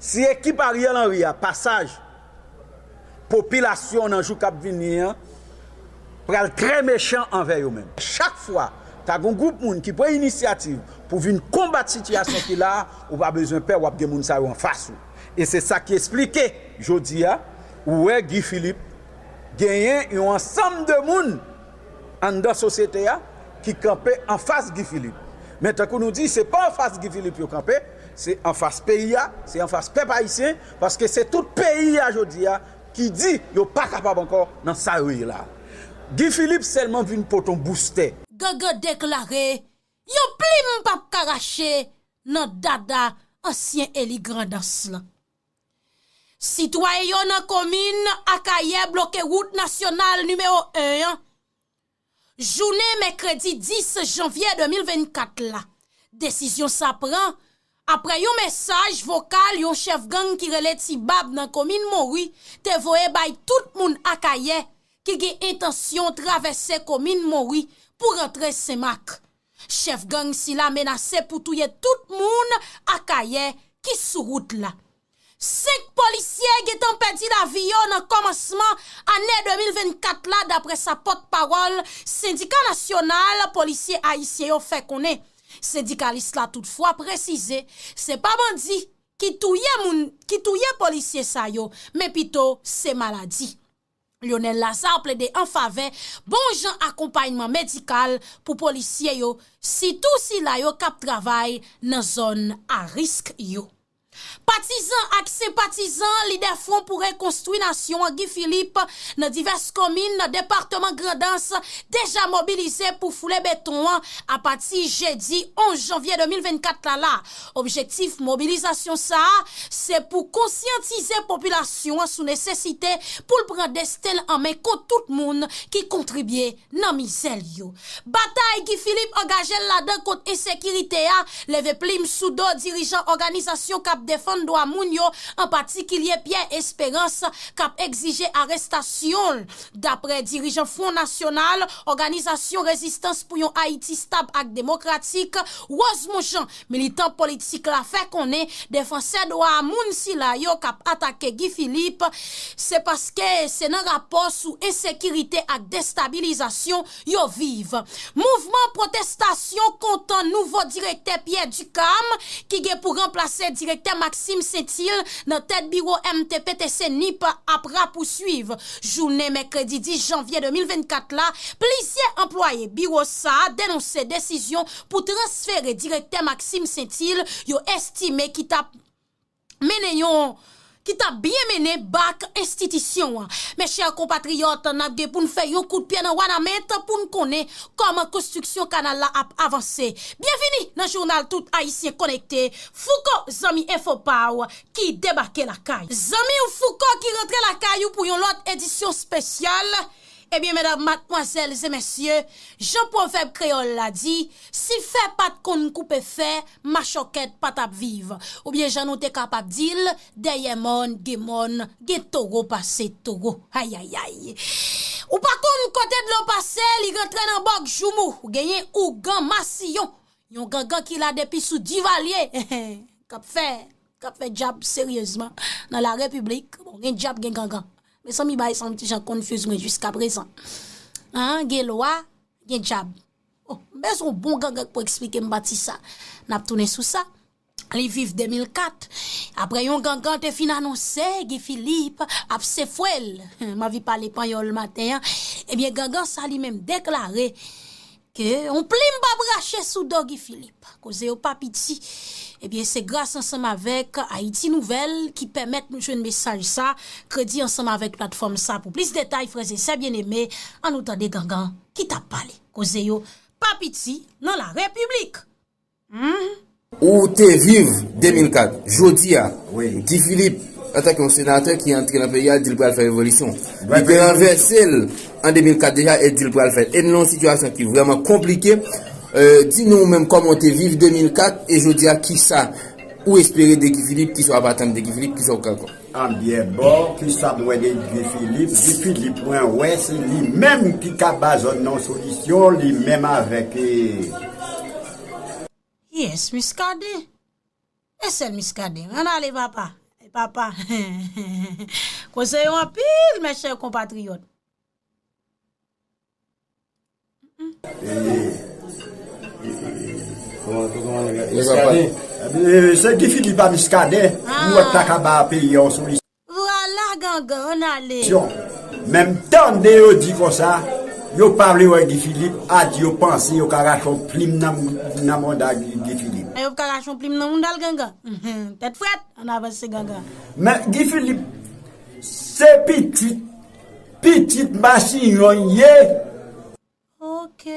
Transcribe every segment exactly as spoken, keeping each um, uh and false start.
Si ekip Ariel Henry a pa saj, popilasyon nan jou k ap vini an pral trè mechan anvè yo menm. Chak fwa ta gon gwoup moun ki pran inisyativ pou vin konbat sitiyasyon ki la a, ou pa bezwen pè, w ap gen moun sa yo anfas ou. E se sa ki esplike jodi a, ou wè Guy Philippe genyen yon ansanm de moun anndan sosyete a ki kanpe anfas Guy Philippe. Men tankou nou di, se pa anfas Guy Philippe yo kanpe, se anfas peyi a, se anfas pèp ayisyen, paske se tout peyi a jodi a ki di yo pa kapab ankò nan sa yo ye la. Guy Philippe sèlman vin pote yon boustè. Gangan deklare yon plim p ap ka rache nan dada ansyen eli Grandans lan. Sitwayen yo nan komin Akayè bloke wout nasyonal nimewo en an jounen mèkredi dis janvye de mil vennkat la. Desizyon sa pran apre yon mesaj vokal yon chèf gang ki rele Ti Bab nan komin Monwi te voye bay tout moun Akayè ki gen entansyon travèse komin Monwi pou rantre Senmak. Chèf gang sila menase pou touye tout moun Akayè ki sou wout la. Senk polisye gentan pèdi lavi yo nan kòmansman ane de mil vennkat la, dapre sa pòtpawòl Sendika Nasyonal Polisye Ayisyen yo fè konnen. Sendikalis la toutfwa presize se pa bandi ki touye moun, ki touye polisye sa yo, men pito se maladi. Lionel Lazarre plede an favè bon jan akonpayman medikal pou polisye yo, sitou sila yo k ap travay nan zòn a risk yo. Patizan ak senpatizan lidè Fwon pou Rekonstwi Nasyon an, Guy Philippe, nan divès komin nan depatman Grandans deja mobilize pou foule beton an apati jedi onz janvye de mil vennkat la la. Objektif mobilizasyon sa a, se pou konsyantize popilasyon an sou nesesite pou l pran desten l an men kont tout moun ki kontribye nan mizè l yo. Batay Guy Philippe angaje l ladan kont ensekirite a leve plim sou do dirijan òganizasyon k ap defann dwa moun yo, an patikilye Pierre Espérance, k ap egzije arestasyon l. Dapre dirijan Fwon Nasyonal, Òganizasyon Rezistans pou yon Ayiti Stab ak Demokratik, Rosemond Jean, militan politik la fè konnen defansè dwa moun sila yo k ap atake Guy Philippe, se paske se nan rapò sou ensekirite ak destabilizasyon yo viv. Mouvman pwotestasyon kont nouvo direktè Pierre Ducam, ki gen pou ranplase direktè Maxime Saintil nan tèt biwo M T P T C Nip, ap rapouswiv. Jounen mèkredi dis janvye de mil vennkat la, plizyè anplwaye biwo sa a denonse desizyon pou transfere direktè Maxime Saintil yo estime ki t ap mennen yon, ki t ap byen mennen bak enstitisyon an. Mes chers compatriotes, n ap gen pou n fè yon kout pye nan Wanament pou n konnen kòman konstriksyon kanal la ap avanse. Byenvini nan jounal Tout Ayisyen Konekte, Fouco, zanmi enfo pa w ki debake lakay. Zanmi w Fouco ki rantre lakay ou pou yon lòt edisyon espesyal. Ebyen, medam, madmwazèl e mesye, jan pwovèb kreyòl la di, si fè pa t konn koupe fè, machòkèt pa t ap viv. Oubyen jan nou te kapab di l, dèyè mòn, gen mòn, gen towo pase towo. Ayayay. Ou pa konn kote dlo pase, li rantre nan bòk joumou. Ou genyen ougan masiyon. Yon gangan ki la depi sou Divalye, k ap fè, k ap fè djab seryezman nan larepiblik. Bon, gen djab, gen gangan. Mezanmi, bagay sa yon ti jan confuse mwen jiskaprezan. An, gen lwa, gen djab. Oh, m bezwen yon bon gangan pou eksplike m pati sa. N ap tounen sou sa. Li viv de mil kat. Apre yon gangan te fin anonse Guy Philippe ap sefwe l. M anvi pale panyòl maten an. Ebyen, gangan sa li menm deklare ke yon plim p ap rache sou do Guy Philippe. Koze yo pa piti. Ebyen, se gras ansanm avèk Ayiti Nouvèl ki pèmèt nou jwenn mesaj sa, kredi ansanm avèk platfòm sa. Pou plis detay, frè e sè byeneme, ann nou tande gangan ki t ap pale. Koze yo pa piti nan larepiblik. Ou te viv de mil kat. Jodi a, Guy Philippe, antanke yon senatè ki antre nan peyi a, l di l pral fè revolisyon. Li te ranvèse l an de mil kat deja e l di l pral fè l. E n nan yon sitiyasyon ki vrèman konplike. Euh, di nou ou menm kòman w te viv de mil kat e jodi a, kisa ou espere de Guy Philippe, kisa w ap atann de Guy Philippe, kisa w kwè ankò? Anbyen, bon, kisa m wè de Guy Philippe? Guy Philippe, mwen wè se li menm ki ka ba zòn nan yon solisyon, li menm avèk, eh, Yes, Muscadin. E sèl Muscadin. Ann ale, papa. Papa. Koze yo anpil, mes chers compatriotes. Se Guy Philippe a Muscadin. Ou wè ta ka ba peyi an sou li. Vwala, gangan, ann ale. Men m tande yo di konsa, yo pa vle wè Guy Philippe, a di yo panse yo ka rache yon plim nan mouda Guy Philippe. Yo ka rache yon plim nan mouda l, gangan. Tèt frèt, ann avanse, gangan. Men Guy Philippe se pitit, pitit Masinyon ye. Ok.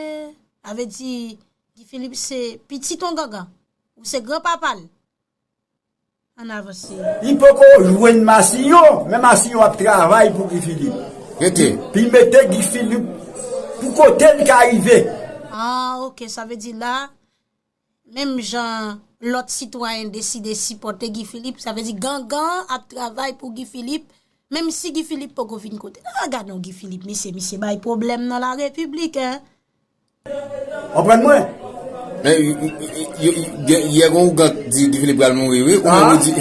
Sa vle di Guy Philippe se pitit yon gangan. Ou se granpapa l. Ann avanse. Li poko jwenn Masinyon, men Masinyon ap travay pou Guy Philippe. Rete. Pou l mete Guy Philippe pou kote l ka rive. Ah, ok, sa vle di la, menm jan lòt sitwayen deside sipòte Guy Philippe, sa vle di gangan ap travay pou Guy Philippe, menm si Guy Philippe poko vin kote. Ah, gade yon Guy Philippe, mesye, misye bay pwoblèm nan la repiblik, en. Konprann mwen? Men, yè gen ougan di Guy Philippe pral mouri, wi, ou menm ou di.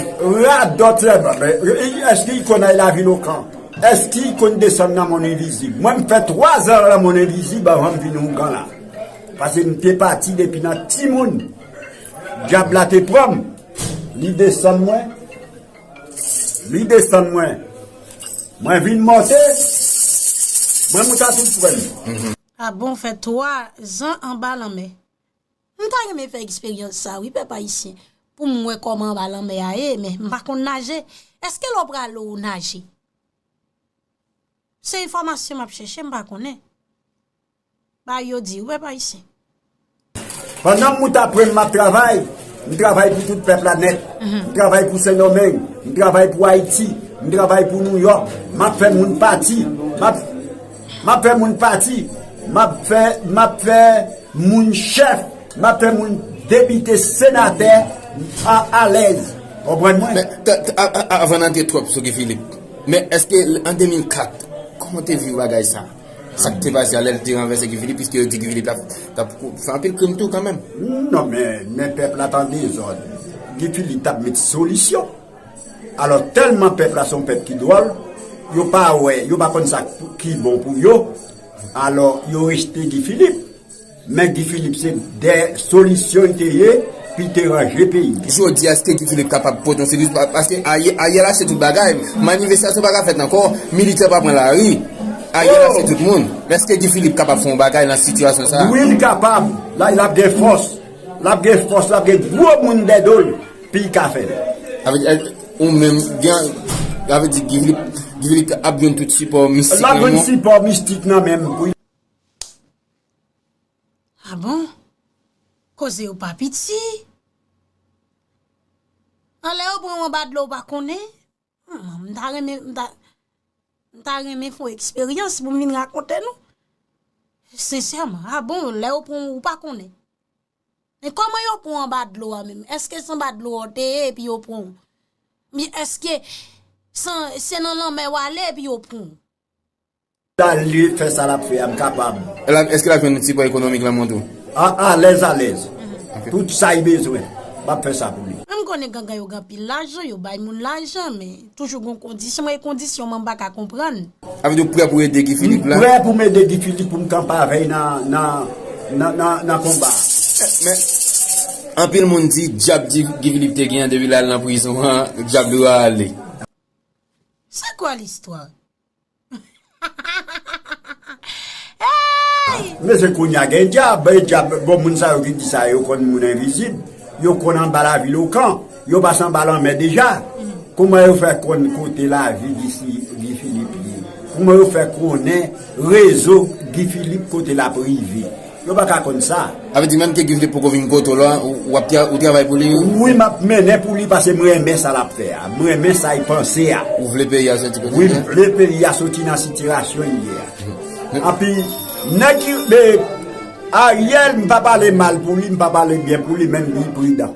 Radòt sèlman, men, èske li konn al lavil Okan? Èske li konn desann nan Mòn Envizib? Mwen, m fè twazan nan Mòn Envizib anvan m vin ougan la. Paske m te pati depi nan timoun. Dyab la te pran m. Li desann mwen. Li desann mwen. Mwen vin monte. Mwen moute a tout frè m. A bon, fè twa zan anba lanmè. M ta renmen fè eksperyans sa wi, pèp ayisyen, pou m wè kòman anba lanmè a ye, men m pa konn naje. Èske lè w prale ou naje? Se enfòmasyon m ap chèche, m pa konnen. Bagay yo di wi, pèp ayisyen. Pandan m moute apre m, m ap travay. M travay pou tout pèp la nèt. M travay pou Sendomeng. M travay pou Ayiti. M travay pou Nouyòk. M ap fè moun pati. M ap, m ap fè moun pati. M ap fè, m ap fè moun chèf. M ap fè moun depite, senatè a, alèz. Konprann mwen? Men, t, t, a, a, avan n antre twòp sou Guy Philippe, men èske an de mil kat, kòman w te viv bagay sa? Sa k te pase a lè l te ranvèse Guy Philippe, piske yo di Guy Philippe t ap, t ap fè anpil krim tou kanmenm. Non, men, men pèp la t an dezòd. Guy Philippe t ap met solisyon. Alò, tèlman pèp la se yon pèp ki dwòl, yo pa wè, yo pa konn sa k, ki bon pou yo. Alò, yo rejte Guy Philippe. Men Guy Philippe se de solisyon li te ye pou l te ranje peyi. Jodi a, èske Guy Philippe kapab pote yon solisyon? Paske Ariel, Ariel achte tout bagay. Manifestasyon pa ka fèt ankò. Militè pa pran lari. Ariel achte tout moun. Men èske Guy Philippe kapab fè yon bagay nan sitiyasyon sa a? Wi, li kapab. La, l ap gen fòs. L ap gen fòs, l ap gen gwo moun dèyè do l pou l ka fè l. Sa vle di, ou menm, gen, sa vle di, Guy Philippe, Guy Philippe ap jwenn tout sipò mistik nan men w? L ap jwenn sipò mistik nan men m pou l. A bon? Koze yo pa piti. Anlè yo pran w anba dlo ou pa konnen? Hmm, m ta renmen, m ta, m ta renmen fè yon eksperyans pou m vin rakonte nou. Sensèman, a bon, lè yo pran w, ou pa konnen. Men kòman yo pran w anba dlo a menm? Èske se anba dlo a w te ye epi yo pran w? Oubyen èske se, se nan lanmè w ale epi yo pran w? Dale fè sa l ap fè a, m kapab. Èske l ap jwenn sipò ekonomik lan mwen tou? A, alèz, alèz. Tout sa li bezwen, m ap fè sa pou li. Men m konnen gangan yo gen anpil lajan, yo bay moun lajan, men toujou gen yon kondisyon, men e kondisyon mwen m pa ka konprann. Sa vle di w prè pou ede Guy Philippe la? M prè pou m ede Guy Philippe pou m kanpe avè l nan, nan, nan, nan, nan konba a. Men, anpil moun di dyab Guy Philippe te genyen depi l al nan prizon an, dyab li a ale. C'est quoi l'histoire? Mesye, kounye a gen dyab, e dyab, bon, moun sa yo ki di sa yo konn moun envizib, yo konn anba lavil Okan, yo pase anba lanmè deja. Kouman yo fè konn kote lavi Guy Philippe ye? Kouman yo fè konnen rezo Guy Philippe kote l ap rive? Yo pa ka konn sa. Sa vle di menm ke Guy Philippe poko vin kote w la, ou, w ap tra, ou travay pou li? Wi, m ap mennen pou li paske m renmen sa l ap fè a. M renmen sa l panse a. Ou vle peyi a soti kote l ye? Wi, m vle peyi a soti nan sitiyasyon l ye a. Anpi, nèg ki, men, Ariel, m pa pale mal pou li, m pa pale byen pou li, men li pridan.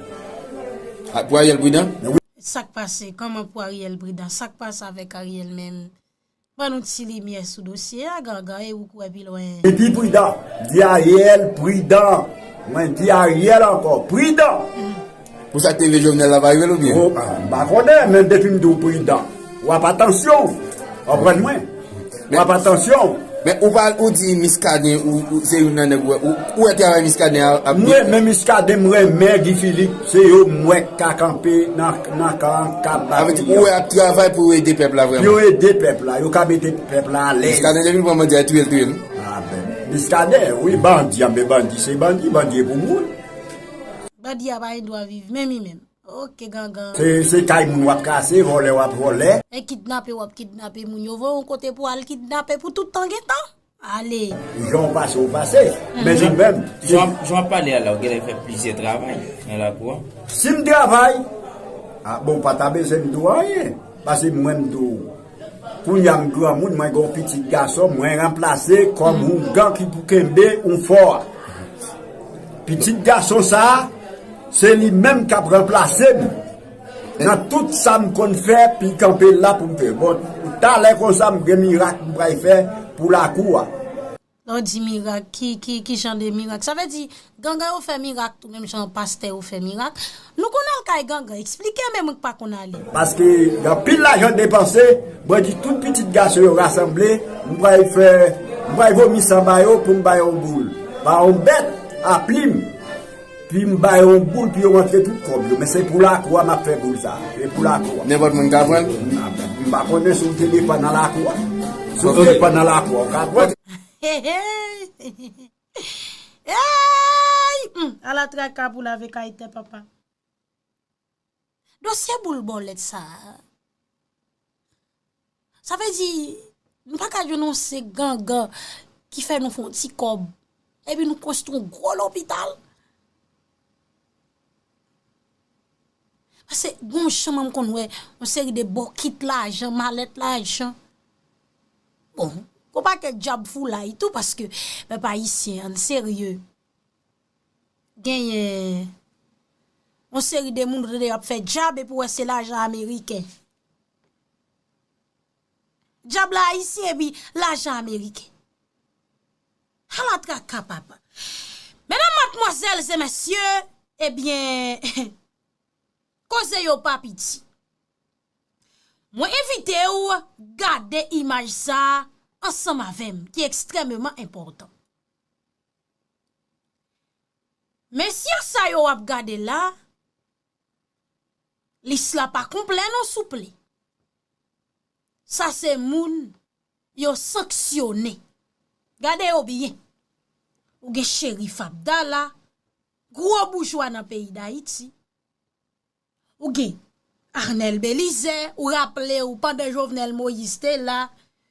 A, pou Ariel pridan? Wi. Sa k pase? Kòman pou Ariel pridan? Sa k pase avèk Ariel menm? Ban nou ti limyè sou dosye a, Gangan, e ou k wè pi lwen. Li pi pridan. Di Ariel pridan. Mwen di Ariel ankò, pridan. Pou sa k te rive Jovenel la pa rive l oubyen? Oh, ah, m pa konnen, men depi m di w pridan, w ap atansyon. W konprann mwen? W ap atansyon. Men ou pa, ou di Muscadin, ou, ou se youn nan nèg ou, ou, ou wè travay Muscadin ap, ap M renmen Muscadin, m renmen Guy Philippe. Se yo m wè k ka kanpe nan, nan kan an k ap batay. Sa vle di ou wè ap travay pou yo ede pèp la vrèman? Pou yo ede pèp la, yo ka mete pèp la alèz. Muscadin depi l pran bandi a touye l, touye l. Ah, ben, Muscadin, wi, bandi, anben bandi, se bandi, bandi e pou mouri. Bandi a pa gen dwa viv, menm li menm. Ok, gangan. Se, se kay moun w ap kase, vòlè w ap vòlè. E kidnape w ap kidnape moun, yo voye w yon kote pou al kidnape pou tout tan gen tan. Ale. Jan w pase, w pase. Men li menm, jan, jan w ap pale a la, ou genlè fè plizyè travay nan lakou a. Si m travay, ah, bon, w pa ta bezwen m di w anyen. Paske mwen m di w, kounye a m granmoun, mwen gen yon pitit gason, mwen ranplase kòm oungan ki pou kenbe yon fò a. Pitit gason sa a, se li menm k ap ranplase m nan tout sa m konn fè, pi kanpe la pou m fè. Bon, talè konsa, m gen mirak m pral fè pou lakou a. Lè w di mirak, ki, ki, ki jan de mirak? Sa vle di, gangan yo fè mirak tou, menm jan pastè yo fè mirak. Nou konn al kay gangan, eksplike, men mwen k pa konn ale. Paske gen anpil lajan depanse, mwen di tout pitit gason yo rasanble, m pral fè, m pral vomi san ba yo pou m ba yo yon boul. Ba yon bèt a plim, pi m ba yo yon boul, pi yo rantre tout kòb yo. Men se pou lakou a m ap fè boul sa. Se pou lakou a. Nenpòt moun ka pran l? M pa konnen si w te depann nan lakou a. Si w te depann nan lakou a, w ka pran l. Hey, hey. Hey! Hmm, ala traka pou lave kay tè papa. Dosye boul bòlèt sa a. Sa vle di, nou pa ka jwenn yon se gangan ki fè nou fè yon ti kòb. Epi nou konstwi yon gwo lopital. Paske gon jan mwen m konn wè yon seri de bokit lajan, malèt lajan. Bon, gon pakèt djab foulay tou, paske pèp ayisyen, ann serye. Genyen yon seri de moun ou tande y ap fè djab epi w wè se lajan ameriken. Djab la ayisyen epi lajan ameriken. Ala traka papa. Medam, madmwazèl e mesye, ebyen, koze yo pa piti. Mwen envite w gade imaj sa a ansanm avè m, ki ekstrèmeman enpòtan. Mesye sa yo w ap gade la, lis la pa konplè non, souple. Sa se moun yo sanksyone. Gade yo byen. Ou gen Cherif Abdallah, gwo boujwa nan peyi Dayiti. Ou gen Arnel Belizaire, ou raple w pandan Jovenel Moïse te la,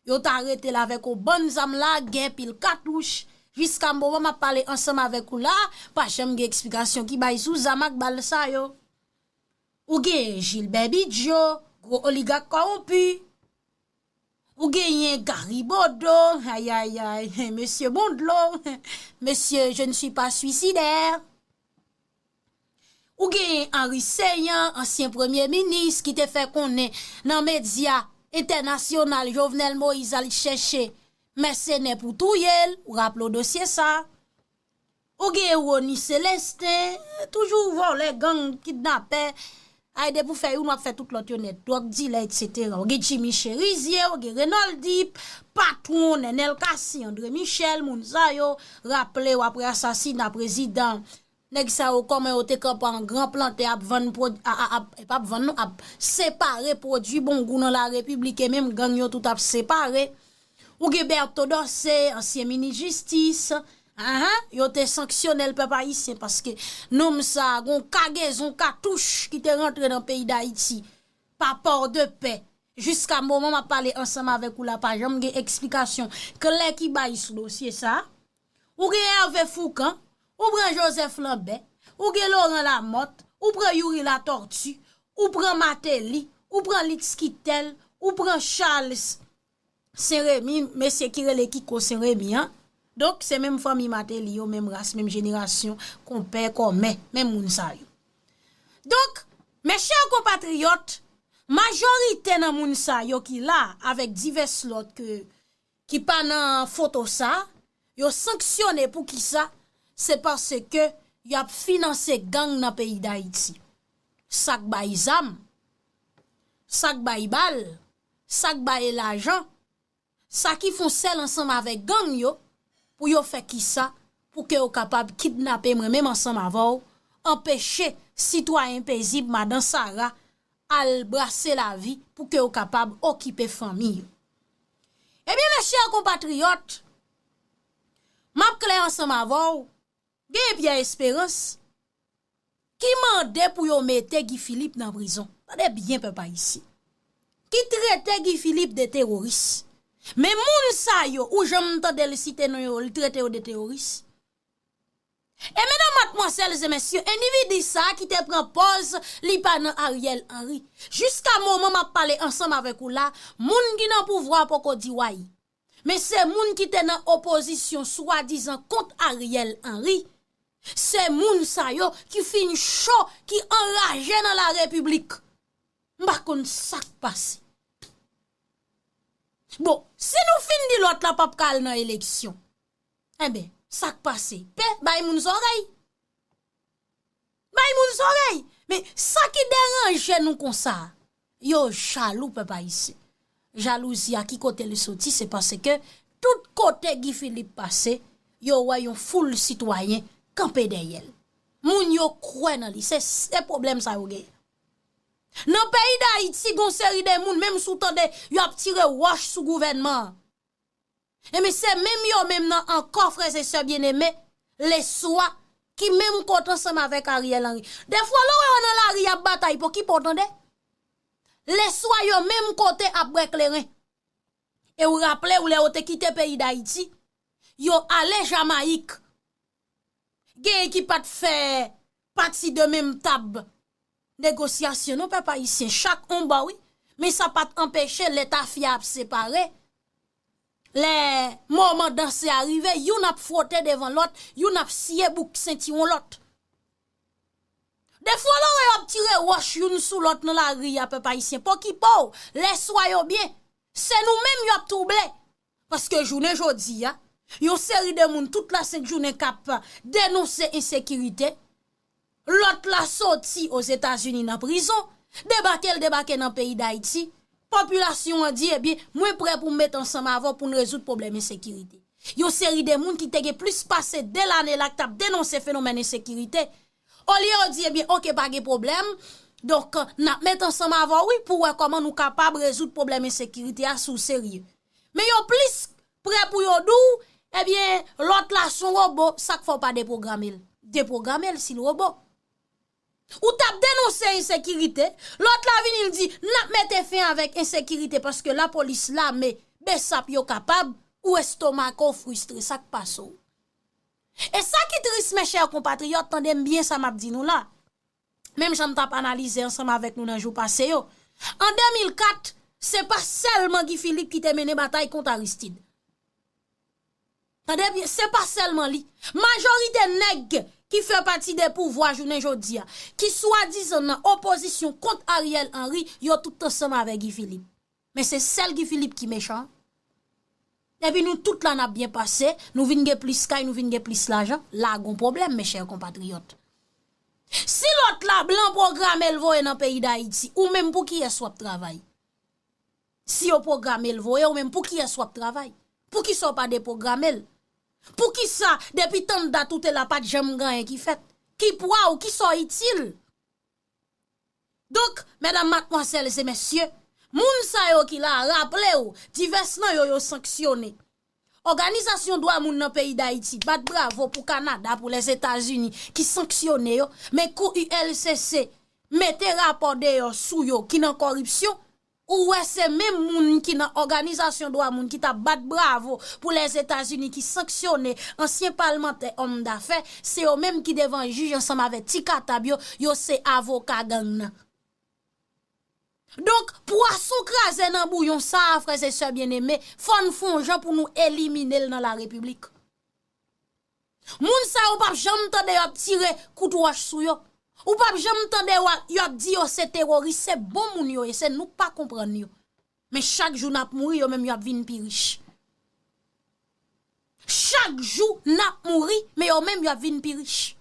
yo t arete l avèk yon bann zam lagè, pil katouch, jiska moman m ap pale ansanm avèk ou la, pa janm gen eksplikasyon ki bay sou zam ak bal sa yo. Ou gen Gilbert Bidjo, gwo oligak kòwonpi. Ou genyen Gary Bodeau, ayayay, mesye Bondlo, mesye je ne suis pas suicidaire. Ou genyen Henri Céant, ansyen premye minis, ki te fè konnen nan medya entènasyonal Jovenel Moïse al chèche mèsenè pou touye l, ou raple w dosye sa. Ou gen Rony Célestin, toujou vòlè, gang, kidnapè. Ay, depi w fè youn, w ap fè tout lòt yo nèt. Dwòg dilè, etsetera. Ou gen Jimmy Chérizier, ou gen Reynold Deep, patwon, Nenel Cassy, André Michel, moun sa yo, raple w apre asasina prezidan. Nèg sa yo, kòman yo te kanpe an gran plantè ap vann pwod-, a, a, ap, e p ap vann non, ap separe pwodui bongou nan larepiblik, e menm gang yo tout ap separe. Ou gen Berto Dorcé, ansyen minis jistis. Ahan, yo te sanksyone l pèp ayisyen paske nonm sa a gon kagezon katouch ki te rantre nan peyi Dayiti pa Pòdepè. Jiska moman m ap pale ansanm avèk ou la, pa janm gen eksplikasyon klè ki bay sou dosye sa a. Ou gen Hervé Fourcand, ou pran Joseph Lambert, ou gen Laurent Lamothe, ou pran Youri Latortue, ou pran Martelly, ou pran Lix Quitel, ou pran Charles Sen Remi, mesye ki rele Kiko Sen Remi an. Donk, se menm fanmi Martelly yo, menm ras, menm jenerasyon, konpè, kòmè, menm moun sa yo. Donk, mes chers compatriotes, majorite nan moun sa yo ki la, avèk divès lòt ke, ki pa nan foto sa, yo sanksyone pou kisa? Se paske y ap finanse gang nan peyi Dayiti. sa k bay zam, sa k bay bal, sa k bay lajan, sa ki fon sèl ansanm avèk gang yo, pou yo fè kisa? Pou ke yo kapab kidnape mwen menm ansanm avè w, anpeche sitwayen pezib, madan Sara, al brase lavi pou ke yo kapab okipe fanmi yo. Ebyen, mes chers compatriotes, m ap klè ansanm avè w, gen Pierre Espérance ki mande pou yo mete Guy Philippe nan prizon. Tande byen, pèp ayisyen. Ki trete Guy Philippe de teworis. Men moun sa yo, ou janm tande l site non yo, li trete yo de teworis. E medam, madmwazèl e mesye, endividi sa a ki te pran pòz li pa nan Ariel Henry. Jiska moman m ap pale ansanm avèk ou la, moun ki nan pouvwa poko di way. Men se moun ki te nan opozisyon swadizan kont Ariel Henry. Se moun sa yo ki fin cho, ki anraje nan la repiblik. M pa konn sa k pase. Bon, si nou fin di lòt la p ap ka al nan eleksyon, enben, sa k pase? Pe bay moun zòrèy. Bay moun zòrèy. Men sa ki deranje nou konsa, yo jalou, pèp ayisyen. Jalouzi a ki kote li soti, se paske tout kote Guy Philippe pase, yo wè yon foul sitwayen kanpe dèyè l. Moun yo kwè nan li. Se, se pwoblèm sa yo genyen. Nan peyi Dayiti, gon seri de moun, menm si w tande, y ap tire wòch sou gouvènman an. Ebyen, se menm yo menm nan ankò, frè e sè byeneme, leswa, ki menm kote ansanm avèk Ariel Henry. Defwa, lè w wè yo nan lari, y ap batay, pokipa w tande. Leswa, yo menm kote ap bwè kleren. E w raple w, lè yo te kite peyi Dayiti, yo ale Jamayik. Genyen ki pa t fè pati de menm tab negosyasyon non, pèp ayisyen. Chak on bò, wi. Men sa pa t anpeche lè tafya ap separe, lè moman danse a rive, youn ap fwote devan lòt, youn ap siye bouk sentiwon lòt. Defwa lè w wè yo ap tire wòch youn sou lòt nan lari a, pèp ayisyen, pokipa w, leswa yo byen. Se nou menm y ap twouble. Paske jounen jodi a, yon seri de moun tout lasent jounen k ap denonse ensekirite, lòt la soti Ozetazini nan prizon, debake l debake nan peyi Dayiti, popilasyon an di, ebyen, mwen prè pou m met ansanm avè w pou n rezoud pwoblèm ensekirite. Yon seri de moun ki te gen plis pase de lane la k t ap denonse fenomèn ensekirite, olye yo di, ebyen, oke, pa gen pwoblèm, donk, n ap met ansanm avè w, wi, pou wè kòman nou kapab rezoud pwoblèm ensekirite a si w serye. Men yo plis prè pou yo di w, ebyen, lòt la se yon wobo, sa k fè w pa depwograme l? Depwograme l si l wobo. Ou t ap denonse ensekirite, lòt la vini l di, n ap mete fen avèk ensekirite paske lapolis, lame, besap yo kapab, ou estomak ou fristre, sa k pase w? E sa ki tris, mes chers compatriotes, tande m byen sa m ap di nou la. Menm jan m t ap analize ansanm avèk nou nan jou pase yo. An de mil kat, se pa sèlman Guy Philippe ki te mennen batay kont Aristide. Tande byen, se pa sèlman li. Majorite nèg ki fè pati de pouvwa jounen jodi a, ki swadizan nan opozisyon kont Ariel Henry, yo tout ansanm avè Guy Philippe. Men se sèl Guy Philippe ki mechan. Epi nou tout la n ap byen pase, nou vin gen plis kay, nou vin gen plis lajan, la gon pwoblèm, mes chers compatriotes. Si lòt la blan pwograme l voye nan peyi Dayiti, ou menm pou kiyès w ap travay? Si yo pwograme l voye, ou menm pou kiyès w ap travay? Poukisa w pa depwograme l? Poukisa, depi tann dat ou te la, pa t janm gen anyen ki fèt? Ki pwa w, kisa w itil? Donk, medam, madmwazèl e mesye, moun sa yo ki la, raple w, divès nan yo, yo sanksyone. Òganizasyon dwa moun nan peyi Dayiti bat bravo pou Kanada, pou Lèzetazini ki sanksyone yo, men kou U L C C mete rapò deyò sou yo ki nan kòripsyon, ou wè se menm moun ki nan òganizasyon dwa moun ki t ap bat bravo pou Lèzetazini ki sanksyone ansyen palmantè, òm dafè, se yo menm ki devan jij ansanm avèk ti katab yo, yo se avoka gang nan. Donk, pwason kraze nan bouyon sa a, frè e sè byeneme, fò n fè yon jan pou nou elimine l nan larepiblik. Moun sa yo, w p ap janm tande yo ap tire kout wòch sou yo. Ou p ap janm tande yo ap, yo ap di yo se teworis, se bon moun yo ye, se nou k pa konprann yo. Men chak jou n ap mouri, yo menm yo ap vin pi rich. Chak jou n ap mouri, men yo menm yo ap vin pi rich.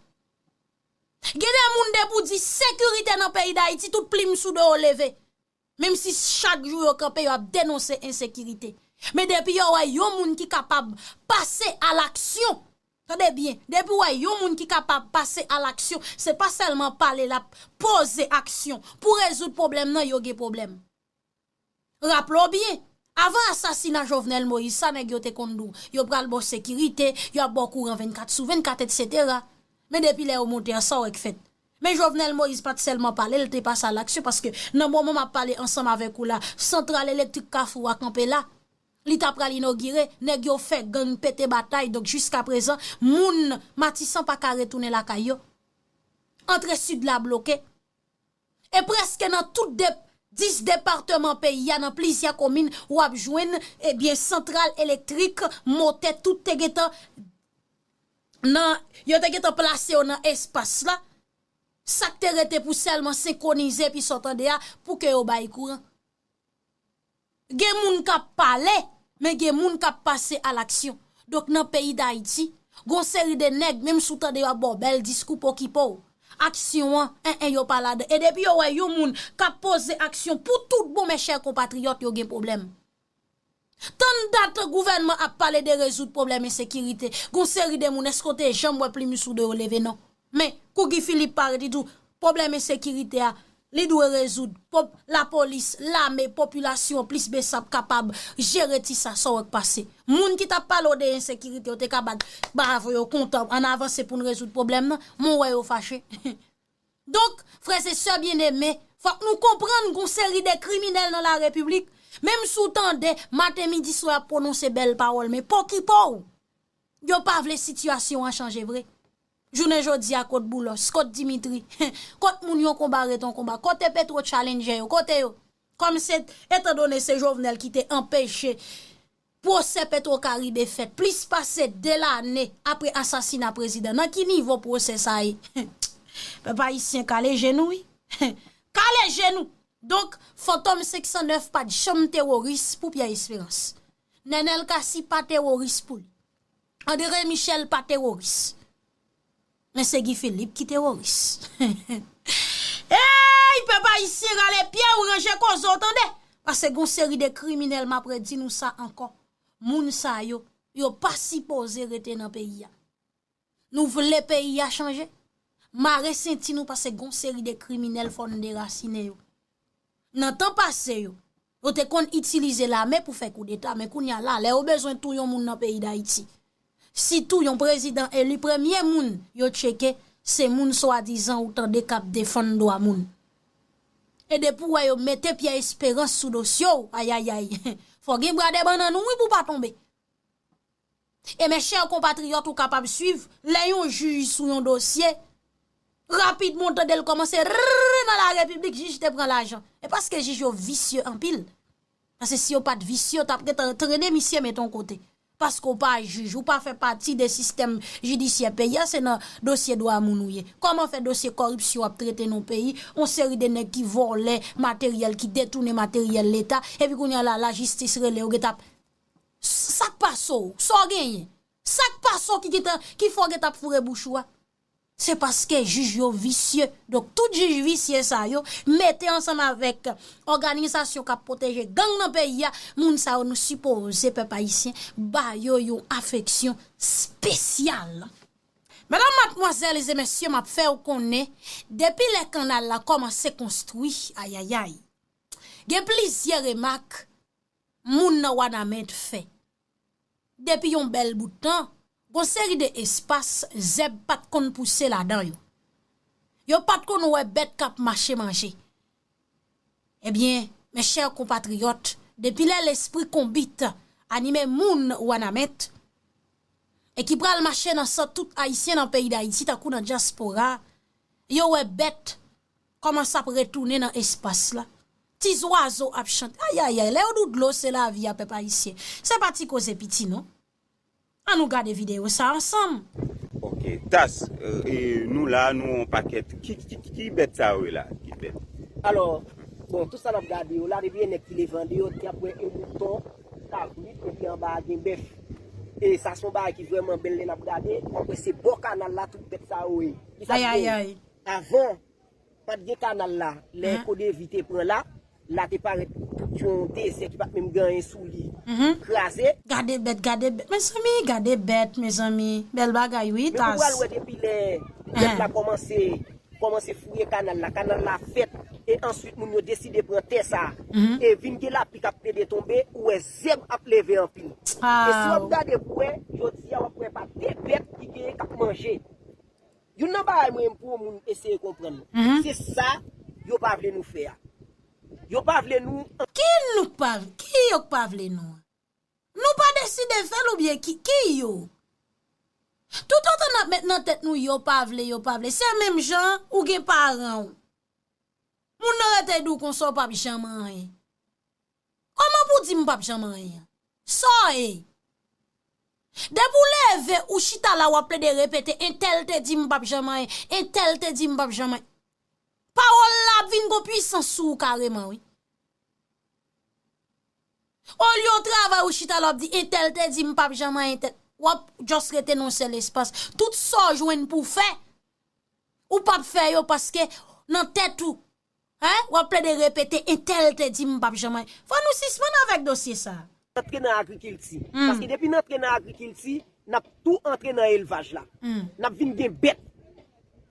Gen de moun depi w di sekirite nan peyi Dayiti, tout plim sou do yo leve. Menm si chak jou yo kanpe, yo ap denonse ensekirite. Men depi yo wè yon moun ki kapab pase a laksyon, tande byen, depi w wè yon moun ki kapab pase a laksyon, se pa sèlman pale, l ap poze aksyon. Pou rezoud pwoblèm nan, yo gen pwoblèm. Raple w byen, avan asasina Jovenel Moïse, sa nèg yo te konn di w, yo pral ba w sekirite, y ap ba w kouran vennkat sou vennkat, etsetera. Men depi lè yo monte an, sa w wè k fèt? Men Jovenel Moïse pa t sèlman pale, l te pase a laksyon, paske nan moman m ap pale ansanm avèk ou la, santral elektrik Kafou a kanpe la. Li ta pral inogire, nèg yo fè gang pete batay, donk jiskaprezan, moun Matisan pa ka retounen lakay yo. Antre Sid la bloke. E prèske nan tout de, dis depatman peyi a, nan plizyè komin, w ap jwenn, ebyen, santral elektrik, motè, tout te gentan nan, yo te gentan plase yo nan espas la. Sa k te rete pou sèlman senkwonize epi sa w tande a, pou ke yo bay kouran. Gen moun k ap pale, men gen moun k ap pase a laksyon. Donk, nan peyi Dayiti, gon seri de nèg, menm si w tande yo ap ba w bèl diskou, pokipo w. Aksyon an, en, en, yo pa ladan. E depi yo wè yon moun k ap poze aksyon pou tout bon, mes chers compatriotes, yo gen pwoblèm. Tann dat gouvènman ap pale de rezoud pwoblèm ensekirite, gon seri de moun, èske w te janm wè plim sou do yo leve? Non. Men, kou Guy Philippe parèt, li di w, pwoblèm ensekirite a, li dwe rezoud. Pop-, lapolis, lame, popilasyon, plis besap kapab jere ti sa, sa w wè k pase. Moun ki t ap pale w de ensekirite, yo te ka bat bravo, yo kontan, ann avanse pou n rezoud pwoblèm nan, men w wè yo fache. Donk, frè e sè byeneme, fòk nou konprann gon seri de kriminèl nan larepiblik, menm si w tande, maten, midi, swa, y ap pwononse bèl pawòl, men pokipo w. Yo pa vle sitiyasyon an chanje vre. Jounen jodi a, kot Boulos, kot Dimitri, kot moun yon konba ret yon konba, kote Petro Challenger yo, kote yo? Kòm se, etandone se Jovenel ki te anpeche pwosè Petro Caribe fèt plis pase de lane apre asasina prezidan, nan ki nivo pwosè sa ye? Pèp ayisyen, kale je nou, wi. Kale je nou! Donk, Fantom senk san nèf pa t janm teworis pou Pierre Espérance. Nenel Cassy pa teworis pou li. André Michel pa teworis. Men se Guy Philippe ki teworis. Ey, pèp ayisyen, rale pye w, ranje koze w, tande! Paske gon seri de kriminèl, m ap redi nou sa ankò. Moun sa yo, yo pa sipoze rete nan peyi a. Nou vle peyi a chanje? Mare senti nou, paske gon seri de kriminèl, fò n derasinen yo. Nan tan pase yo, yo te konn itilize lame pou fè koudeta, men kounye a la, lè yo bezwen touye yon moun nan peyi Dayiti, sitou yon prezidan eli, premye moun yo tcheke, se moun swadizan ou tande k ap defann dwa moun. E depi w wè yo mete Pierre Espérance sou dosye w, ayayay, fò gen bwa de bannann ou wi pou w pa tonbe. E mes chers compatriotes, ou kapab swiv, lè yon jij sou yon dosye, rapidman w tande l kòmanse rrrr nan larepiblik, jij te pran lajan. E paske jij yo visye anpil. Paske si yo pa t visye, yo t ap gentan trennen misye mete yon kote. Paske w pa jij, ou pa fè pati de sistèm jidisyè peyi a, se nan dosye dwa moun ou ye. Kòman fè dosye kòripsyon ap trete nan yon peyi, yon seri de nèg ki vòlè materyèl, ki detounen materyèl leta, epi kounye a la, lajistis rele yo, gentan ap Sa k pase w? Sa w genyen? Sa k pase w ki gentan, ki fè w gentan ap foure bouch ou a? Se paske jij yo visye. Donk, tout jij visye sa yo, mete ansanm avèk òganizasyon k ap pwoteje gang nan peyi a, moun sa yo nou sipoze, pèp ayisyen, ba yo yon afeksyon espesyal. Medam, madmwazèl e mesye, m ap fè w konnen, depi lè kannal la kòmanse konstwi, ayayay, gen plizyè remak moun nan Wanament fè. Depi yon bèl bout tan, gon seri de espas zèb pa t konn pouse ladan yo. Yo pa t konn wè bèt k ap mache manje. Ebyen, mes chers compatriotes, depi lè lespri konbit anime moun Wanament, e ki pral mache nan san tout Ayisyen nan peyi Dayiti, tankou nan dyaspora, yo wè bèt kòmanse ap retounen nan espas la. Ti zwazo ap chante. Ayayay, lè yo di w dlo se lavi a, pèp ayisyen, se pa ti koze piti non. Ann nou gade videyo sa ansanm. Ok, Tas, e, nou la, nou yon pakèt. Ki, ki, ki, ki bèt sa yo ye la? Ki bèt? Alò, bon, tout sa n ap gade yo la, depi yon nèg ki leve andeyò, y ap wè yon mouton, kabrit, epi anba a gen bèf. E sa se yon bagay ki vrèman bèl lè n ap gade, w ap wè se bò kanal la tout bèt sa yo ye. Ki sa ki gen? Ayayay. avan, pa t gen kanal la. Lè Kodevi te pran la, la te parèt tout yon dezè ki pa t menm gen anyen sou li. Kraze. Gade bèt, gade bèt. Mezanmi, gade bèt, mezanmi. Bèl bagay, wi, Taz. Men ou pral wè depi lè nèg la kòmanse kòmanse fouye kanal la. Kanal la fèt. E answit, moun yo deside pran tè sa a. E vin gen lapli k ap plede tonbe, ou wè zèb ap leve anpil. E si w ap gade pou wè, jodi a w ap wè pa de bèt ki genyen k ap manje. Youn nan bagay mwen menm pou yon moun eseye konprann, se sa yo pa vle nou fè a. Yo pa vle nou. Ki nou k pa, ki yo k pa vle nou an? Nou pa deside fè l oubyen ki, ki yo? Toutotan n ap met nan tèt nou yo pa vle, yo pa vle, se menm jan ou gen paran w. Moun nan rete di w konsa w p ap janm anyen. Kòman pou w di m p ap janm anyen? Sa w ye? Depi w leve, ou chita la, w ap plede repete, entèl te di m p ap janm anyen, entèl te di m p ap janm anyen. Pawòl la ap vin gon pwisans sou ou kareman, wi. Olye w travay ou chita la w ap di entèl te di m p ap janm anyen tèl. W ap just rete nan yon sèl espas. Tout sa w jwenn pou w fè, ou p ap fè yo paske nan tèt ou, en, w ap plede repete entèl te di m p ap janm anyen. Fò nou sispann avèk dosye sa. Antre nan agrikilti. Paske depi n antre nan agrikilti, n ap tou antre nan elvaj la. N ap vin gen bèt.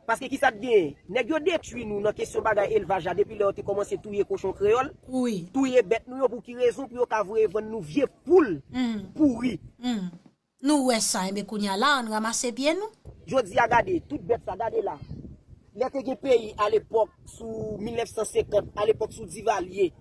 Paske kisa k genyen? Nèg yo detwi nou nan kesyon bagay elvaj la depi lè yo te kòmanse touye kochon kreyòl, touye bèt nou yo pou ki rezon? Pou yo ka voye vann nou vye poul pouri. Nou wè sa, enben kounye a la, ann ranmase pye nou. Jodi a gade, tout bèt sa, gade la. Lè te gen peyi alepòk sou mil nèf san senkant, alepòk sou Divalye,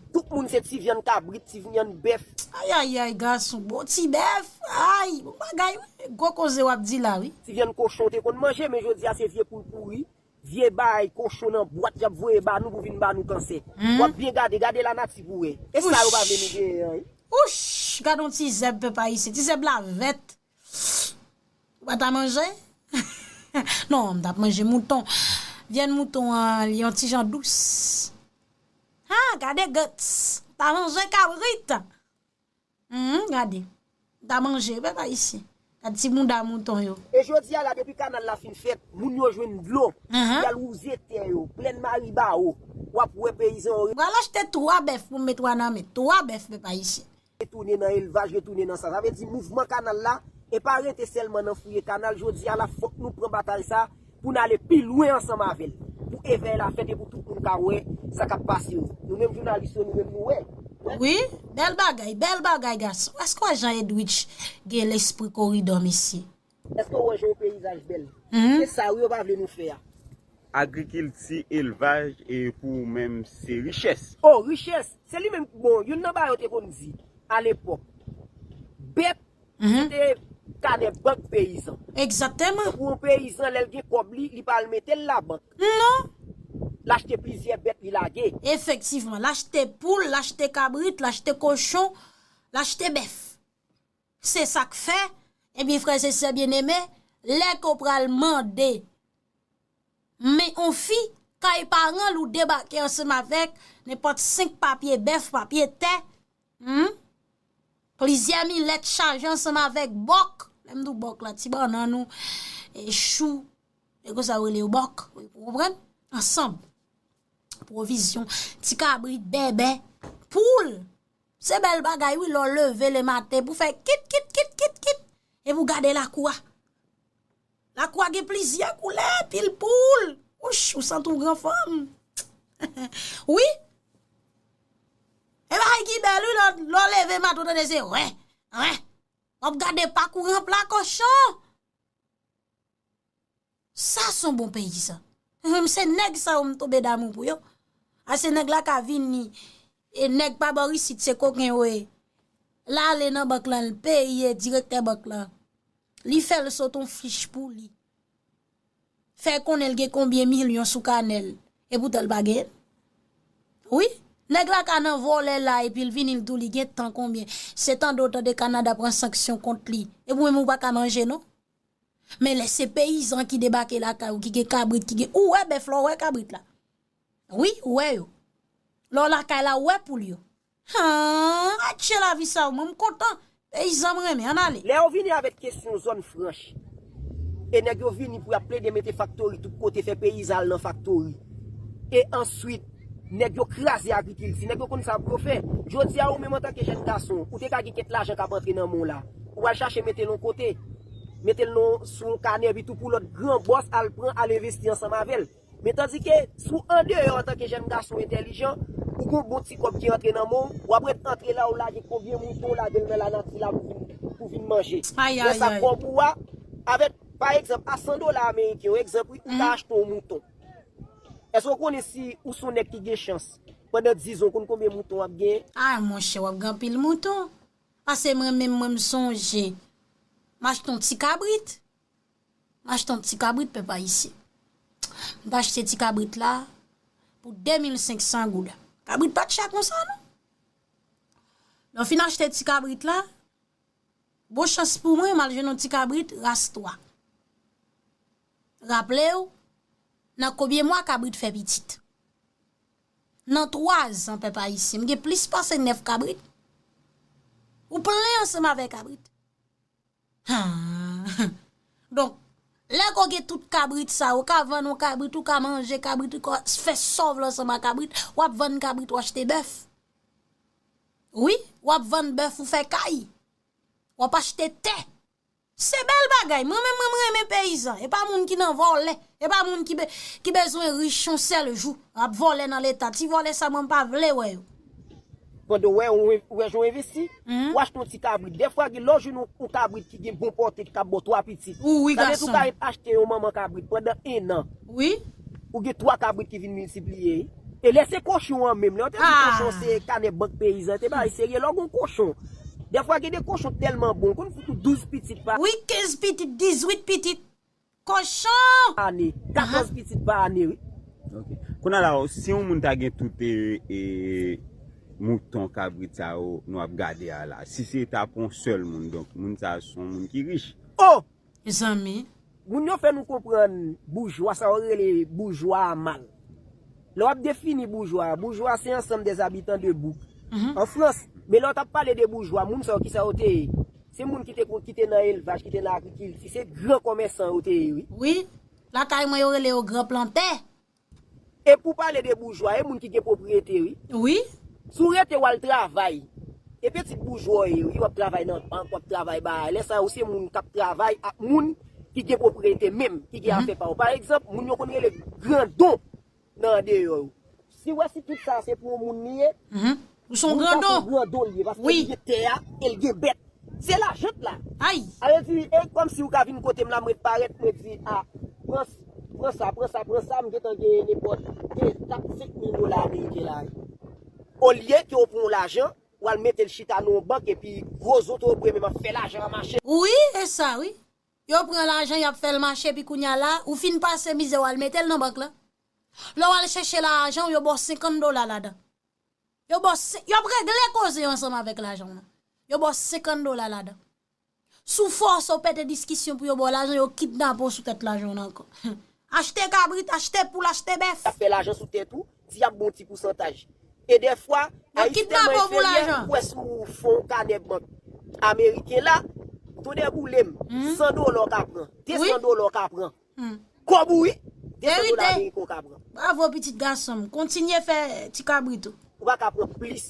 tout moun se ti vyann kabrit, ti vyann bèf. Ayayay, gason, bon ti bèf, ay, bon bagay, wi. Gwo koze w ap di la, wi. Ti vyann kochon te konn manje, men jodi a se vye poul pouri, vye bay kochon nan bwat y ap voye ba nou pou vin ba nou kansè. W ap byen gade, gade lanati pou wè. E sa yo pa vle nou genyen an, wi. Wouch! Gade yon ti zèb, pèp ayisyen. Ti zèb la vèt. Ou pa ta manje? Non, m t ap manje mouton. Vyann mouton an, li yon ti jan dous. Ha, gade guts. Ta manje kabrit. Humm, gade. M ta manje, pèp ayisyen. Gad ti bounda mouton yo. E jodi a la, depi kanal la fin fèt, moun yo jwenn dlo. Y al wouze tè yo, plèn Maribawo. W ap wè peyizan yo. M pral achte twa bèf pou m met wa nan men. Twa bèf, pèp ayisyen. Retounen nan elvaj, retounen nan sa. Sa vle di mouvman kanal la, e pa rete sèlman nan fouye kanal. Jodi a la, fòk nou pran batay sa pou n ale pi lwen ansanm avè l. Pou evèy la fèt e pou tout moun ka wè sa k ap pase yo. Nou menm jounalis yo, nou menm nou wè. Wi, bèl bagay, bèl bagay gason. Èske w wè jan Edwidge gen lespri koridò mesye? Èske w wè jan yon peyizaj bèl? Se sa wi yo pa vle nou fè a. Agrikilti, elvaj e pou ou menm se richès. Oh richès! Se li menm, bon, youn nan bagay yo te konn di alepòk. Bèt se te kanè bank peyizan. Egzakteman. Tankou yon peyizan lè l gen kòb li, li pa al mete l labank. Non. L achte plizyè bèt li lage. Efektivman, l achte poul, l achte kabrit, l achte kochon, l achte bèf. Se sa k fè, ebyen frè e sè byeneme, lè ke w pral mande men yon fi kay paran l ou debake ansanm avèk nenpòt senk papye bèf, papye tè, humm, plizyè milèt chaje ansanm avèk bòk, lè m di w bòk la, ti bannann ou, e chou, e konsa yo rele yo bòk, ou konprann? Ansanm. Pwovizyon, ti kabrit, bèbè, poul. Se bèl bagay wi lè w leve lematen pou fè kit, kit, kit, kit, kit, epi w gade lakou a. Lakou a gen plizyè koulè, pil poul. Wouch, ou santi w gran fanm. Wi. E bagay ki bèl wi lè w leve maten w tande se wè, wè. W ap gade pa kou ranpla kochon. Sa se yon bon peyizan. Humm, se nèg sa yo m tonbe damou pou yo. A se nèg la ka vini, e nèg pa bò isit se koken yo ye. L ale nan bank lan, l peye direktè bank lan. Li fè l sot yon fich pou li. Fè konnen l gen konbyen milyon sou kanè l. Epoutan l pa genyen l. Wi. Nèg la ka nan vòlè la epi l vini l di w li gen tan konbyen. Se tande w tande Kanada pran sanksyon kont li. Epi w menm ou pa ka manje non. Men lè se peyizan ki debake lakay ou, ki gen kabrit, ki gen, ou wè bèf la, ou wè kabrit la. Wi, ou wè yo. Lè w lakay la, ou wè poul yo. Han, atchè lavi sa yo, mwen m kontan. Peyizan m renmen, ann ale. Lè yo vini avèk kesyon zòn franch, E nèg yo vini pou y ap plede mete faktori tout kote, fè peyizan al nan faktori. E answit, nèg yo kraze agrikilti, nèg yo konn sa pou yo fè. Jodi a, ou menm antanke jèn gason, ou te ka gen kèk lajan k ap antre nan men w la. Ou al chache mete l yon kote. Mete l nan, sou yon kanè, epi tou pou lòt gran bòs al pran, al envesti ansanm avè l. Men tandike, si w andeyò antanke jèn gason entèlijan, ou gon bon ti kòb ki antre nan men w, w ap ret antre la, ou lage konbyen mouton, w lage l nan lanati la pou vin, pou vin manje. Lè sa, kòb ou a, avèk, pa egzanp, a san dola ameriken, yon egzanp, wi, ou ka achte yon mouton. Èske w konnen si ou se yon nèg ki gen chans, pandan diz an, ou konn konbyen mouton w ap genyen? Ah, monchè, w ap gen anpil mouton. Pase mwen menm, mwen, m sonje, m achte yon ti kabrit. M achte yon ti kabrit, pèp ayisyen. M t achte ti kabrit la pou de mil senk san goud. Kabrit pa t chè konsa, non. Lè w fin achte ti kabrit la, bon chans pou mwen, m al jwenn yon ti kabrit ras twa. Raple w, nan konbyen mwa kabrit fè pitit? Nan twa zan, pèp ayisyen, m gen plis pase nèf kabrit. Ou plen ansanm avè kabrit. Donk, lè ke w gen tout kabrit sa, ou ka vann yon kabrit, ou ka manje kabrit, ou ka fè sa w vle ansanm ak kabrit, w ap vann kabrit, w achte bèf. Wi, w ap vann bèf, ou fè kay. W ap achte tè. Se bèl bagay. Mwen menm, mwen, m renmen peyizan. E pa moun ki nan vòlè. E pa moun ki be-, ki bezwen rich yon sèl jou. Ap vòlè nan leta. Ti vòlè sa, mwen, m pa vle wè yo. Pandan w wè, w wè jan w envesti, ou achte yon ti kabrit. Dèfwa, gen lè w jwenn yon, yon kabrit ki gen bon pòte, ki kab ba w twa pitit. Ou, wi, gason. Sa vle di ou ka achte yon manman kabrit pandan en an. Wi. Ou gen twa kabrit ki vin miltipliye. E lè se kochon an menm, lè yo te di kochon se kanè bank peyizan, te bay serye, lè w gen yon kochon. Dèfwa, gen de kochon tèlman bon, konn fout ou douz pitit pa. Wi, kenz pitit, dizuit pitit. Kochon! Ane. Katòz pitit pa ane, wi. Ok. Kounye a la, si yon moun ta gen tout, e, e, mouton, kabrit sa yo nou ap gade a la, si se ta pou yon sèl moun, donk, moun sa a se yon moun ki rich. Oh! Mezanmi. Moun yo fè nou konprann boujwa, sa yo rele boujwa a mal. Lè w ap defini boujwa, boujwa se ensemble des habitants de boug. An Frans, men lè w t ap pale de boujwa, moun sa yo, kisa yo te ye? Se moun ki te, ki te nan elvaj, ki te nan agrikilti, se gran kòmèsan yo te ye, wi. Wi, lakay mwen yo rele yo gran plantè. E pou pale de boujwa, e moun ki gen pwopriyete, wi. Wi. Si w rete w al travay, e pitit boujwa w ye, wi, w ap travay nan bank, w ap travay bagay. Lè sa yo, se moun k ap travay ak moun ki gen pwopriyete menm, ki gen afè pa yo. Pa egzanp, moun yo konn rele grandon nan andeyò yo. Si w wè si tout sa se pou yon moun li ye, ou se yon grandon. Moun sa se grandon li ye, paske li gen tè a, e l gen bèt. Se lajan la. Ay! Sa vle di, e kòmsi ou ka vin kote m la, m ret parèt, mwen di, a, pran, pran sa, pran sa, pran sa, m gentan genyen nenpòt de, kat, senk mil dola ameriken la. Olye ke w pran yon lajan, w al mete l chita nan yon bank, epi gwo zotobre menm ap fè lajan an mache. Wi, e sa, wi. Yo pran lajan, y ap fè l mache, epi kounye a la, ou fin pase mizè, w al mete l nan bank la. Lè w al chèche lajan w, yo ba w senkant dola ladan. Yo ba w se-, y ap regle koze yo ansanm avèk lajan w nan. Yo ba w senkant dola ladan. Si w fòse w pete diskisyon pou yo ba w lajan, yo kidnape w sou tèt lajan w nan ankò. Achte kabrit, achte poul, achte bèf. Y ap fè lajan sou tèt ou, si y ap ba w ti pousantaj. E dèfwa, Ayisyen tèlman enferyè, ou wè si w fè yon kanè bank ameriken la, tonnè boule m, san dola w ka pran, de san dola w ka pran. Kòb ou wi. De san dola ameriken w ka pran. Bravo, pitit gason m. Kontinye fè ti kabrit ou. Ou pa ka pran plis.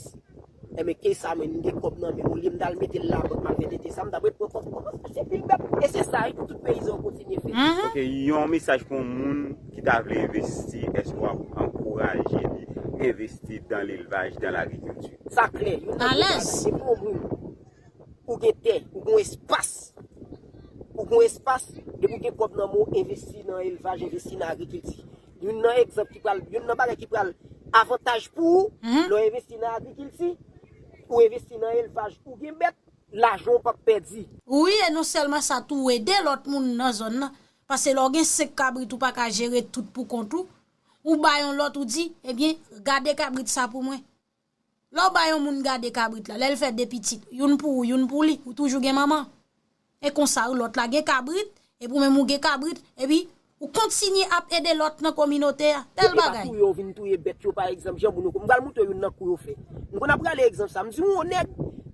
Enben, ke sa, men, m gen kòb nan men m, olye m t al mete l labank, m al fè tete sa, m t ap ret pran kòb, kòb, se pil bèt. E se sa, wi, pou tout peyizan yo kontinye fè. Ok, yon mesaj pou yon moun ki ta vle envesti, èske w ap ankouraje li envesti dan lelvaj, dan lagrikilti? Sa klè, youn nan gwo bagay, depi yon moun ou gen tè, ou gen espas. Ou gen espas, depi w gen kòb nan men w, envesti nan elvaj, envesti nan agrikilti. Youn nan egzanp ki pral, youn nan bagay ki pral avantaj pou ou, lè w envesti nan agrikilti, ou envesti nan elvaj, ou gen bèt, lajan w p ap pèdi. Wi, e non sèlman sa, tou ou ede lòt moun nan zòn nan. Paske lè w gen senk kabrit, ou pa ka jere tout pou kont ou. Ou ba yon lòt, ou di, ebyen, gade kabrit sa pou mwen. Lè w ba yon moun gade kabrit la, lè l fè de pitit, youn pou ou, youn pou li, ou toujou gen manman. E konsa, wi, lòt la gen kabrit, epi ou menm ou gen kabrit, epi ou kontinye ap ede lòt nan kominote a. Bèl bagay. Yo pa touye w vin touye bèt yo, pa egzanp, jan moun yo, m pral montre w youn nan kou yo fè. M konn ap rale egzanp sa. M di yon nèg,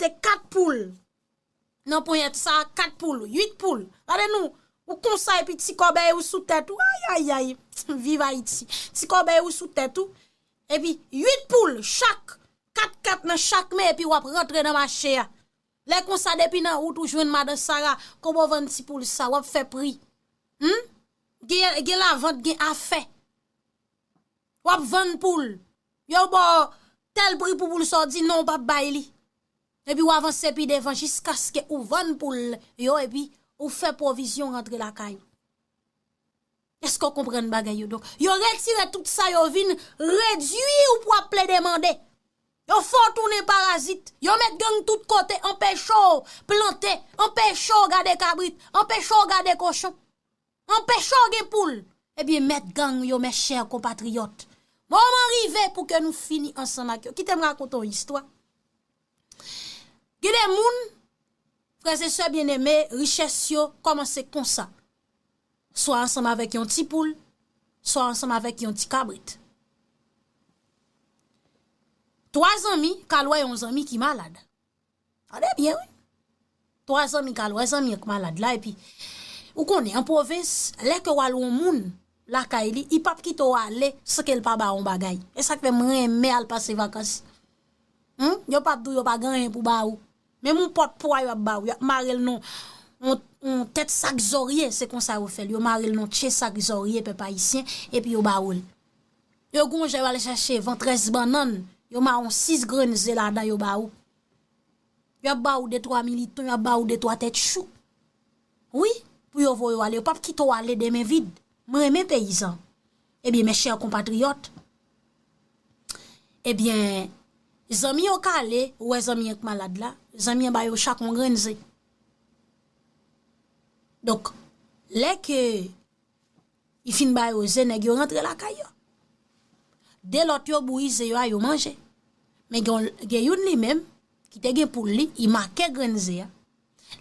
mete kat poul nan ponyèt sa, kat poul, uit poul. Gade nou, ou konsa epi ti kòbèy ou sou tèt ou. Ayayay, viv Ayiti. Ti kòbèy ou sou tèt ou. Epi uit poul chak, kat kat nan chak men, epi w ap rantre nan mache a. Lè konsa, depi nan wout ou jwenn madan Sara, kobo vann ti poul sa, w ap fè pri. Hmm? Gen, gen lavant, gen afè. W ap vann poul. Yo ba w tèl pri pou poul sa, w di non, w p ap bay li. Epi w avanse pi devan jiskaske ou vann poul yo, epi ou fè pwovizyon rantre lakay ou. Èske w konprann bagay yo? Donk, yo retire tout sa, yo vin redui w pou w ap plede mande. Yo fè w tounen parazit. Yo met gang tout kote, anpeche w plante, anpeche w gade kabrit, anpeche w gade kochon, anpeche w gen poul. Ebyen, met gang yo, mes chers compatriotes. Moman rive pou ke nou fini ansanm ak yo. Kite m rakonte yon istwa. Gen de moun, frè e sè byeneme, richès yo kòmanse konsa. Swa ansanm avèk yon ti poul, swa ansanm avèk yon ti kabrit. Twa zanmi k al wè yon zanmi ki malad. Tande byen, wi. Twa zanmi k al wè zanmi an k malad la, epi ou konnen, an pwovens, lè ke w al wè yon moun lakay li, li p ap kite w ale san ke l pa ba w yon bagay. E sa k fè m renmen al pase vakans. Humm, yo p ap di w yo pa gen anyen pou ba ou. Menm yon pòt pwa yo ap ba ou, y ap mare l nan yon, yon tèt sak zòrye, se konsa yo fè l. Yo mare l nan tye sak zòrye, pèp ayisyen, epi yo ba ou l. Yo gon jan yo al chache ventrès bannann, yo mare yon sis grenn ze ladan, yo ba ou. Y ap ba ou de twa militon, y ap ba ou de twa tèt chou. Wi, pou yo voye w ale, yo p ap kite w ale de men vid. Mwen renmen peyizan. Ebyen, mes chers compatriotes, ebyen, zanmi yo k ale, ou wè zanmi an k malad la, zanmi an ba yo chak yon grenn ze. Donk, lè ke li fin ba yo ze, nèg yo rantre lakay yo. De lòt yo bouyi ze yo a, yo manje. Men gen, gen youn li menm, ki te gen poul li, li make grenn ze a.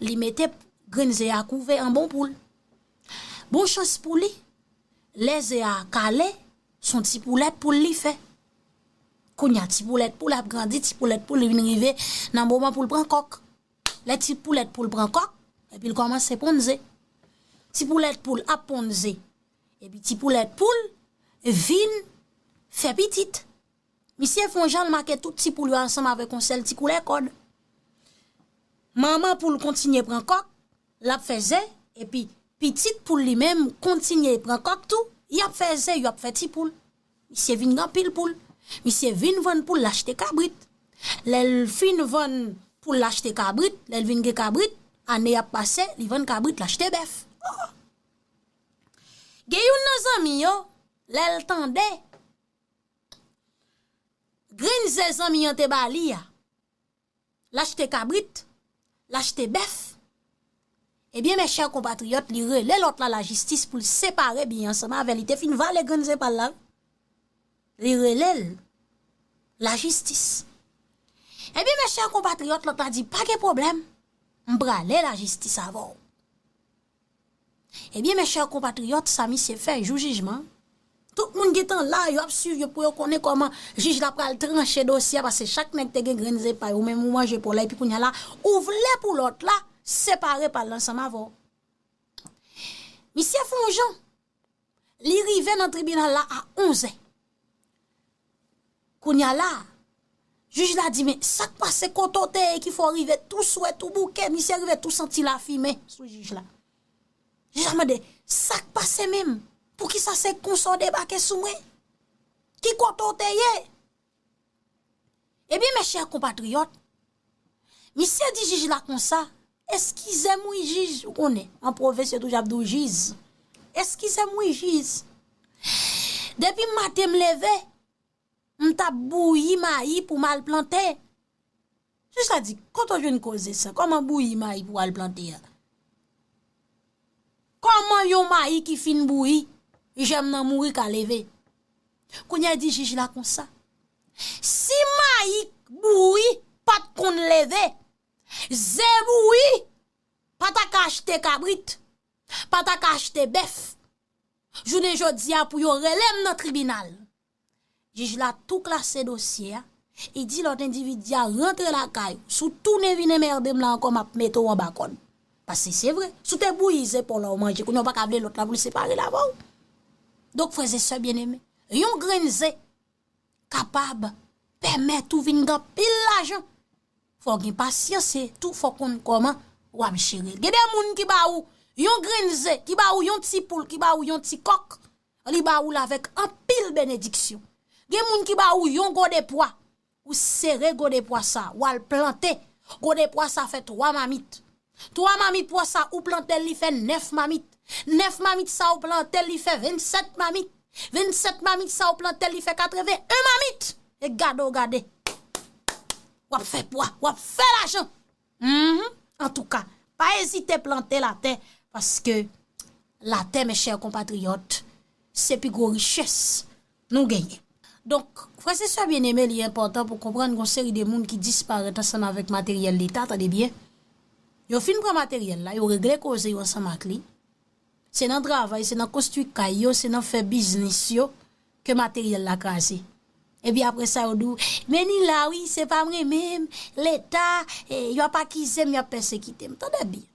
Li mete grenn ze a kouve an bon poul. Bon chans pou li, lè ze a kale, se yon ti poulèt poul li fè. Kounye a, ti poulèt poul ap grandi, ti poulèt poul li vin rive nan moman pou l pran kòk. Lè ti poulèt poul pran kòk, epi l kòmanse ponn ze. Ti poulèt poul ap ponn ze. Epi ti poulèt poul vin fè pitit. Misye fè yon jan l make tout ti poul yo ansanm avèk yon sèl ti koulè kòd. Manman poul kontinye pran kòk, l ap fè ze, epi pitit poul li menm kontinye pran kòk tou, y ap fè ze, y ap fè ti poul. Misye vin gen anpil poul. Misye vin vann poul, l achte kabrit. Lè l fin vann poul, l achte kabrit, lè l vin gen kabrit, ane ap pase, li vann kabrit, l achte bèf. Oh! Gen youn nan zanmi yo, lè l tande grenn ze zanmi an te ba li a, l achte kabrit, l achte bèf. Ebyen, mes chers compatriotes, li rele lòt la lajistis pou l separe byen ansanm avè l. Li te fin vale grenn ze pa l la. Li rele l lajistis. Ebyen, mes chers compatriotes, lòt la di, pa gen pwoblèm, m prale lajistis avè w. Ebyen, mes chers compatriotes, sa misye fè, jou jijman, tout moun gentan la, yo ap swiv yo pou yo konnen kòman jij la pral tranche dosye a, paske chak nèg te gen grenn ze pa yo, ou menm ou manje pa w la, epi kounye a la, ou vle pou lòt la separe pa l ansanm avè w. Misye fè yon jan, li rive nan tribinal la a onzè. Kounye a la, jij la di, men sa k pase, kote w te ye ki fè w rive tou swè, tou bouke, misye rive tou santi lafimen sou jij la. Jij la mande, sa k pase menm? Poukisa se konsa w debake sou mwen? Ki kote w te ye? Ebyen, mes chers compatriotes, misye di jij la konsa, eskize m wi jij, ou konnen, an pwovens yo toujou ap di w jiz. Eskize m wi jij. Depi maten m leve, m t ap bouyi mayi pou m al plante. Jij la di, kote w jwenn koze sa? Kòman bouyi mayi pou w al plante a? Kòman yon mayi ki fin bouyi, jèm nan mouri ka leve? Kounye a di jij la konsa, si mayi bouyi pa t konn leve, ze bouyi pa ta ka achte kabrit, pa ta ka achte bèf. Jounen jodi a pou yo rele m nan tribinal. Jij la tou klase dosye a, li di lòt endividi a rantre lakay ou. Si w tounen vin enmède m la ankò, m ap mete w anba kòd. Paske se vre, si w te bouyi ze pa w la w manje, kounye a w pa ka vle lòt la pou l separe l avè w. Donk, frè e sè byeneme, yon grenn ze kapab pèmèt ou vin gen anpil lajan. Fò w gen pasyans, se tou fò w konn kòman w ap jere l. Gen de moun ki ba ou yon grenn ze, ki ba ou yon ti poul, ki ba ou yon ti kòk, li ba ou l avèk anpil benediksyon. Gen moun ki ba ou yon gode pwa, ou sere gode pwa sa, w al plante. Gode pwa sa fè twa mamit. Twa mamit pwa sa ou plante l, li fè nèf mamit. Nèf mamit sa ou plante l, li fè vennsèt mamit. Vennsèt mamit sa ou plante l, li fè katreven en mamit. E gade w gade. W ap fè pwa, w ap fè lajan. Mhm. Antouka, pa ezite plante latè, paske latè, mes chers compatriotes, se pi gwo richès nou genyen. Donk, frè e sè byeneme, li enpòtan pou konprann gon seri de moun ki disparèt ansanm avèk materyèl Leta, tande byen. Yo fin pran materyèl la, yo regle koze yo ansanm ak li. Se nan travay, se nan konstwi kay yo, se nan fè biznis yo ke materyèl la kraze. Epi apre sa, yo di w, men ni la wi, se pa mwen menm, Leta, e, y ap akize m, y ap pèsekite m. Tande byen.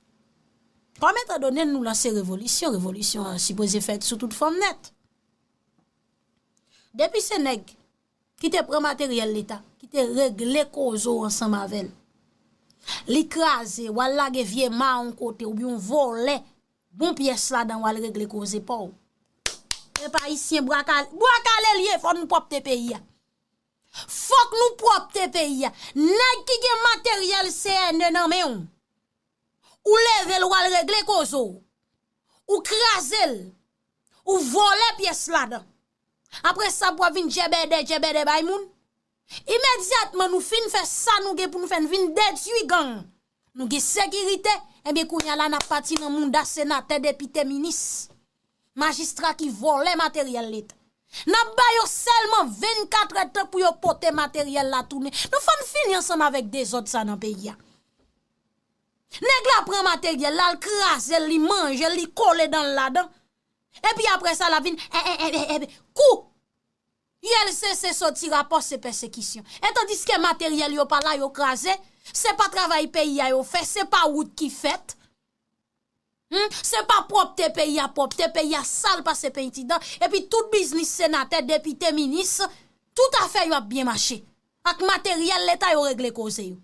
Kòm etandone nou lanse revolisyon, revolisyon an sipoze fèt sou tout fòm nèt. Depi se nèg ki te pran materyèl leta, ki te regle koze w ansanm avè l. Li kraze, w al lage vye ma yon kote, oubyen yon vòlè, bon pyès ladan, w al regle koze pa w. Pèp ayisyen, bwa kale, bwa kale l ye, fò nou pwòpte peyi a. Fòk nou pwòpte peyi a. Nèg ki gen materyèl C N E nan men w, ou leve l, w al regle koze w. Ou kraze l. Ou vòlè pyès ladan. Apre sa, pou w ap vin djèbèdè, djèbèdè bay moun. Imedyatman nou fin fè sa nou gen pou nou fè, n vin detwi gang. Nou gen sekirite, ebyen kounye a la n ap pati nan mouda senatè, depite, minis. Majistra ki vòlè materyèl leta. N ap ba yo sèlman vennkat èdtan pou yo pote materyèl la tounen. Nou fò n fini ansanm avèk dezòd sa nan peyi a. Nèg la pran materyèl la, l kraze l, li manje l, li kole dan l ladan. Epi apre sa, l ap vin, e, e, e, e, e, kou! U L C C soti rapò se pèsekisyon. E tandiske materyèl yo pa la, yo kraze, se pa travay peyi a yo fè, se pa wout ki fèt. Hmm? Se pa pwòpte peyi a pwòpte, peyi a sal pase penyi ti dan, epi tout biznis senatè, depite, minis, tout afè yo ap byen mache. Ak materyèl leta yo regle koze yo.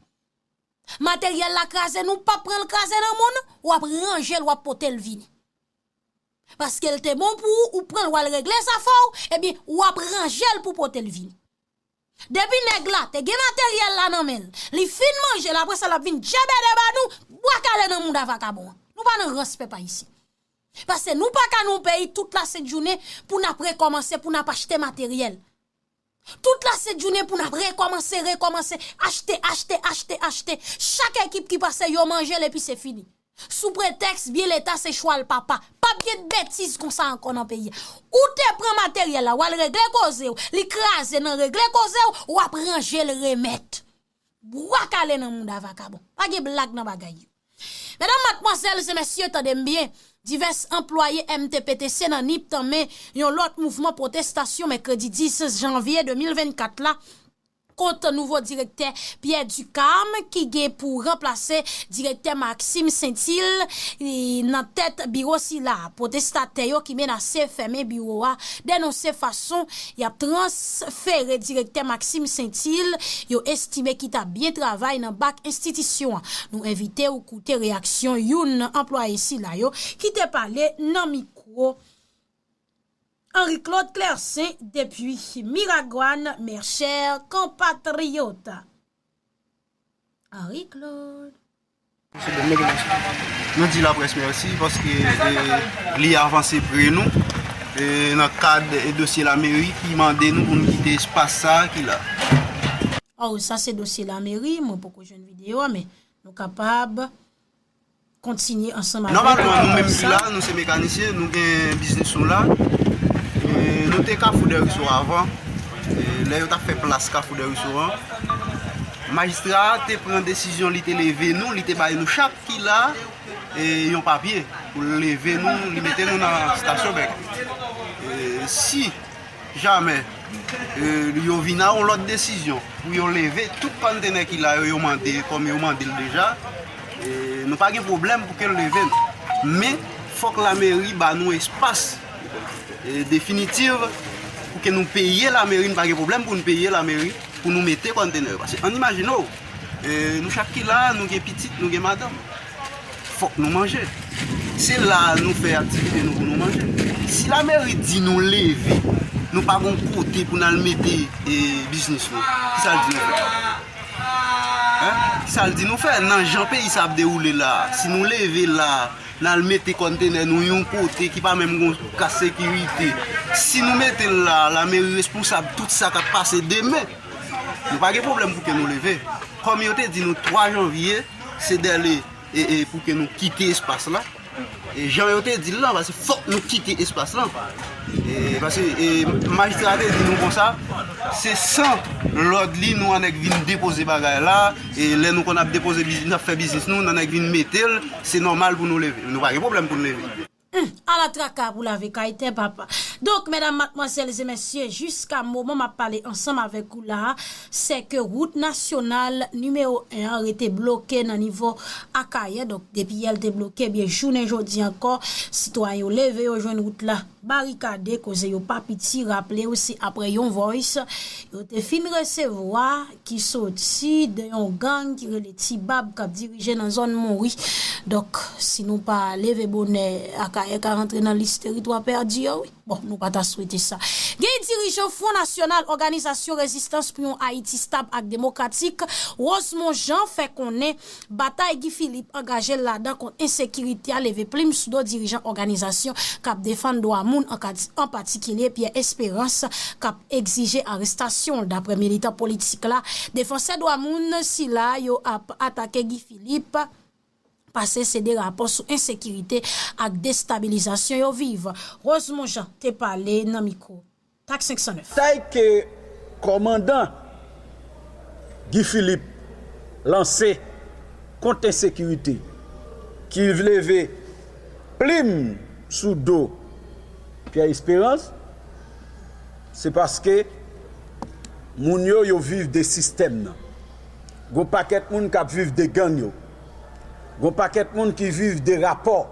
Materyèl la kraze, nou p ap pran l kraze nan moun, w ap ranje l, w ap pote l vini. Paske l te bon pou ou, ou pran l, w al regle zafè w, ebyen, w ap ranje l pou pote l vini. Depi nèg la te gen materyèl la nan men l, li fin manje l, apre sa l ap vin djèbèdè ba nou, bwa kale nan mouda vakabon an. Nou pa nan rans pèp ayisyen. Paske nou pa ka nan yon peyi tout lasent jounen pou n ap rekòmanse, pou n ap achte materyèl. Tout lasent jounen pou n ap rekòmanse, rekòmanse, achte, achte, achte, achte. Chak ekip ki pase, yo manje l epi se fini. Sou pretèks byen leta se chwal papa. Pa p gen betiz konsa ankò nan peyi a. Ou te pran materyèl la, w al regle koze w, li kraze nan regle koze w, w ap ranje l remèt. Bwa kale nan mouda vakabon. Pa gen blag nan bagay yo. Medam, madmwazèl e mesye, tande m byen. Divès anplwaye M T P T C nan Nip tanmen yon lòt mouvman pwotestasyon mèkredi dis janvye de mil vennkat la kont nouvo direktè Pierre Ducarme ki gen pou ranplase direktè Maxime Saintil, e, nan tèt biwo sila. Pwotestatè yo ki menase fèmen biwo a denonse fason y ap transfere direktè Maxime Saintil, yo estime ki t ap byen travay nan bak enstitisyon an. Nou envite w koute reyaksyon youn nan anplwaye sila yo ki te pale nan mikwo Henri Claude Clercin depi Miragwàn, mes chers compatriotes. Henri Claude. Nou di laprès mèsi paske, e, li avanse pre nou, e, nan kad, e, dosye lameri ki mande nou pou nou kite espas sa a ki la. Oh, sa se dosye lameri, mwen poko jwenn videyo a, men nou kapab kontinye ansanm avèk. Nòmalman, nou menm ki la, nou se mekanisyen, nou gen biznis nou la. E, nou te Kafou dè Riso avan. E, lè yo t ap fè plas Kafou dè Riso an, majistra a te pran desizyon, li te leve nou, li te bay nou chak ki la, e, yon papye pou l leve nou, li mete nou nan stasyon bèk. E, si jamè, e, yo vin a yon lòt desizyon pou yo leve tout kòntenè ki la yo, yo mande, kòm yo mande l deja, e, nou pa gen pwoblèm pou ke l leve l. Men, fòk lameri ba nou espas, e, definitif pou ke nou peye lameri, nou pa gen pwoblèm pou nou peye lameri pou nou mete kòntenè yo. Paske, ann imajine w, e, nou chak ki la, nou gen pitit, nou gen madanm. Fòk nou manje. Se la a nou fè aktivite nou pou nou manje. Si lameri di nou leve, nou pa gon kote pou n al mete, e, biznis nou, kisa l di nou fè? Hein? Kisa l di nou fè? Nan jan peyi sa ap dewoule la a, si nou leve la a, n al mete kòntenè nou yon kote ki pa menm gon kas sekirite, si nou mete l la a, lameri responsab tout sa k ap pase demen. Nou pa gen pwoblèm pou ke nou leve. Kòm yo te di nou twa janvye, se dèle e, e pou ke nou kite espas la. E jan yo te di l lan, paske fòk nou kite espas lan. E paske, e, majistra te di nou konsa, se san lòd li nou annik vin depoze bagay la, e lè nou konn ap depoze biznis, n ap fè biznis nou, n annik vin mete l, se nòmal pou nou leve. Nou pa gen pwoblèm pou n leve. Hmm, ala traka pou lave kay tè papa. Donk, medam, madmwazèl e mesye, jiska moman m ap pale ansanm avèk ou la a, se ke wout nasyonal nimewo en an rete bloke nan nivo Akayè. Donk, depi yè l te bloke, ebyen, jounen jodi ankò, sitwayen yo leve, yo jwenn wout la barikade, koze yo pa piti. Raple w, se apre yon voice yo te fin resevwa ki soti de yon gang ki rele Ti Bab k ap dirije nan zòn Monwi. Donk, si nou pa leve bonè, Akayè ka rantre nan lis teritwa pèdi yo, wi. Bon, nou pa ta swete sa. Gen dirijan Fwon Nasyonal Òganizasyon Rezistans pou yon Ayiti Stab ak Demokratik, Rosemond Jean, fè konnen batay Guy Philippe angaje l ladan kont ensekirite a leve plim sou do dirijan òganizasyon k ap defann dwa moun, an ka-, an patikilye Pierre Espérance, k ap egzije arestasyon l. Daprè militan politik la, defansè dwa moun sila yo ap atake Guy Philippe, pase se de rapò sou ensekirite ak destabilizasyon yo viv. Rosemond Jean te pale nan mikwo Tak senk san nèf. Batay ke kòmandan Guy Philippe lanse kont ensekirite, ki leve plim sou do Pierre Espérance, se paske moun yo, yo viv de sistèm nan. Gon pakèt moun k ap viv de gang yo. Gon pakèt moun ki viv de rapò.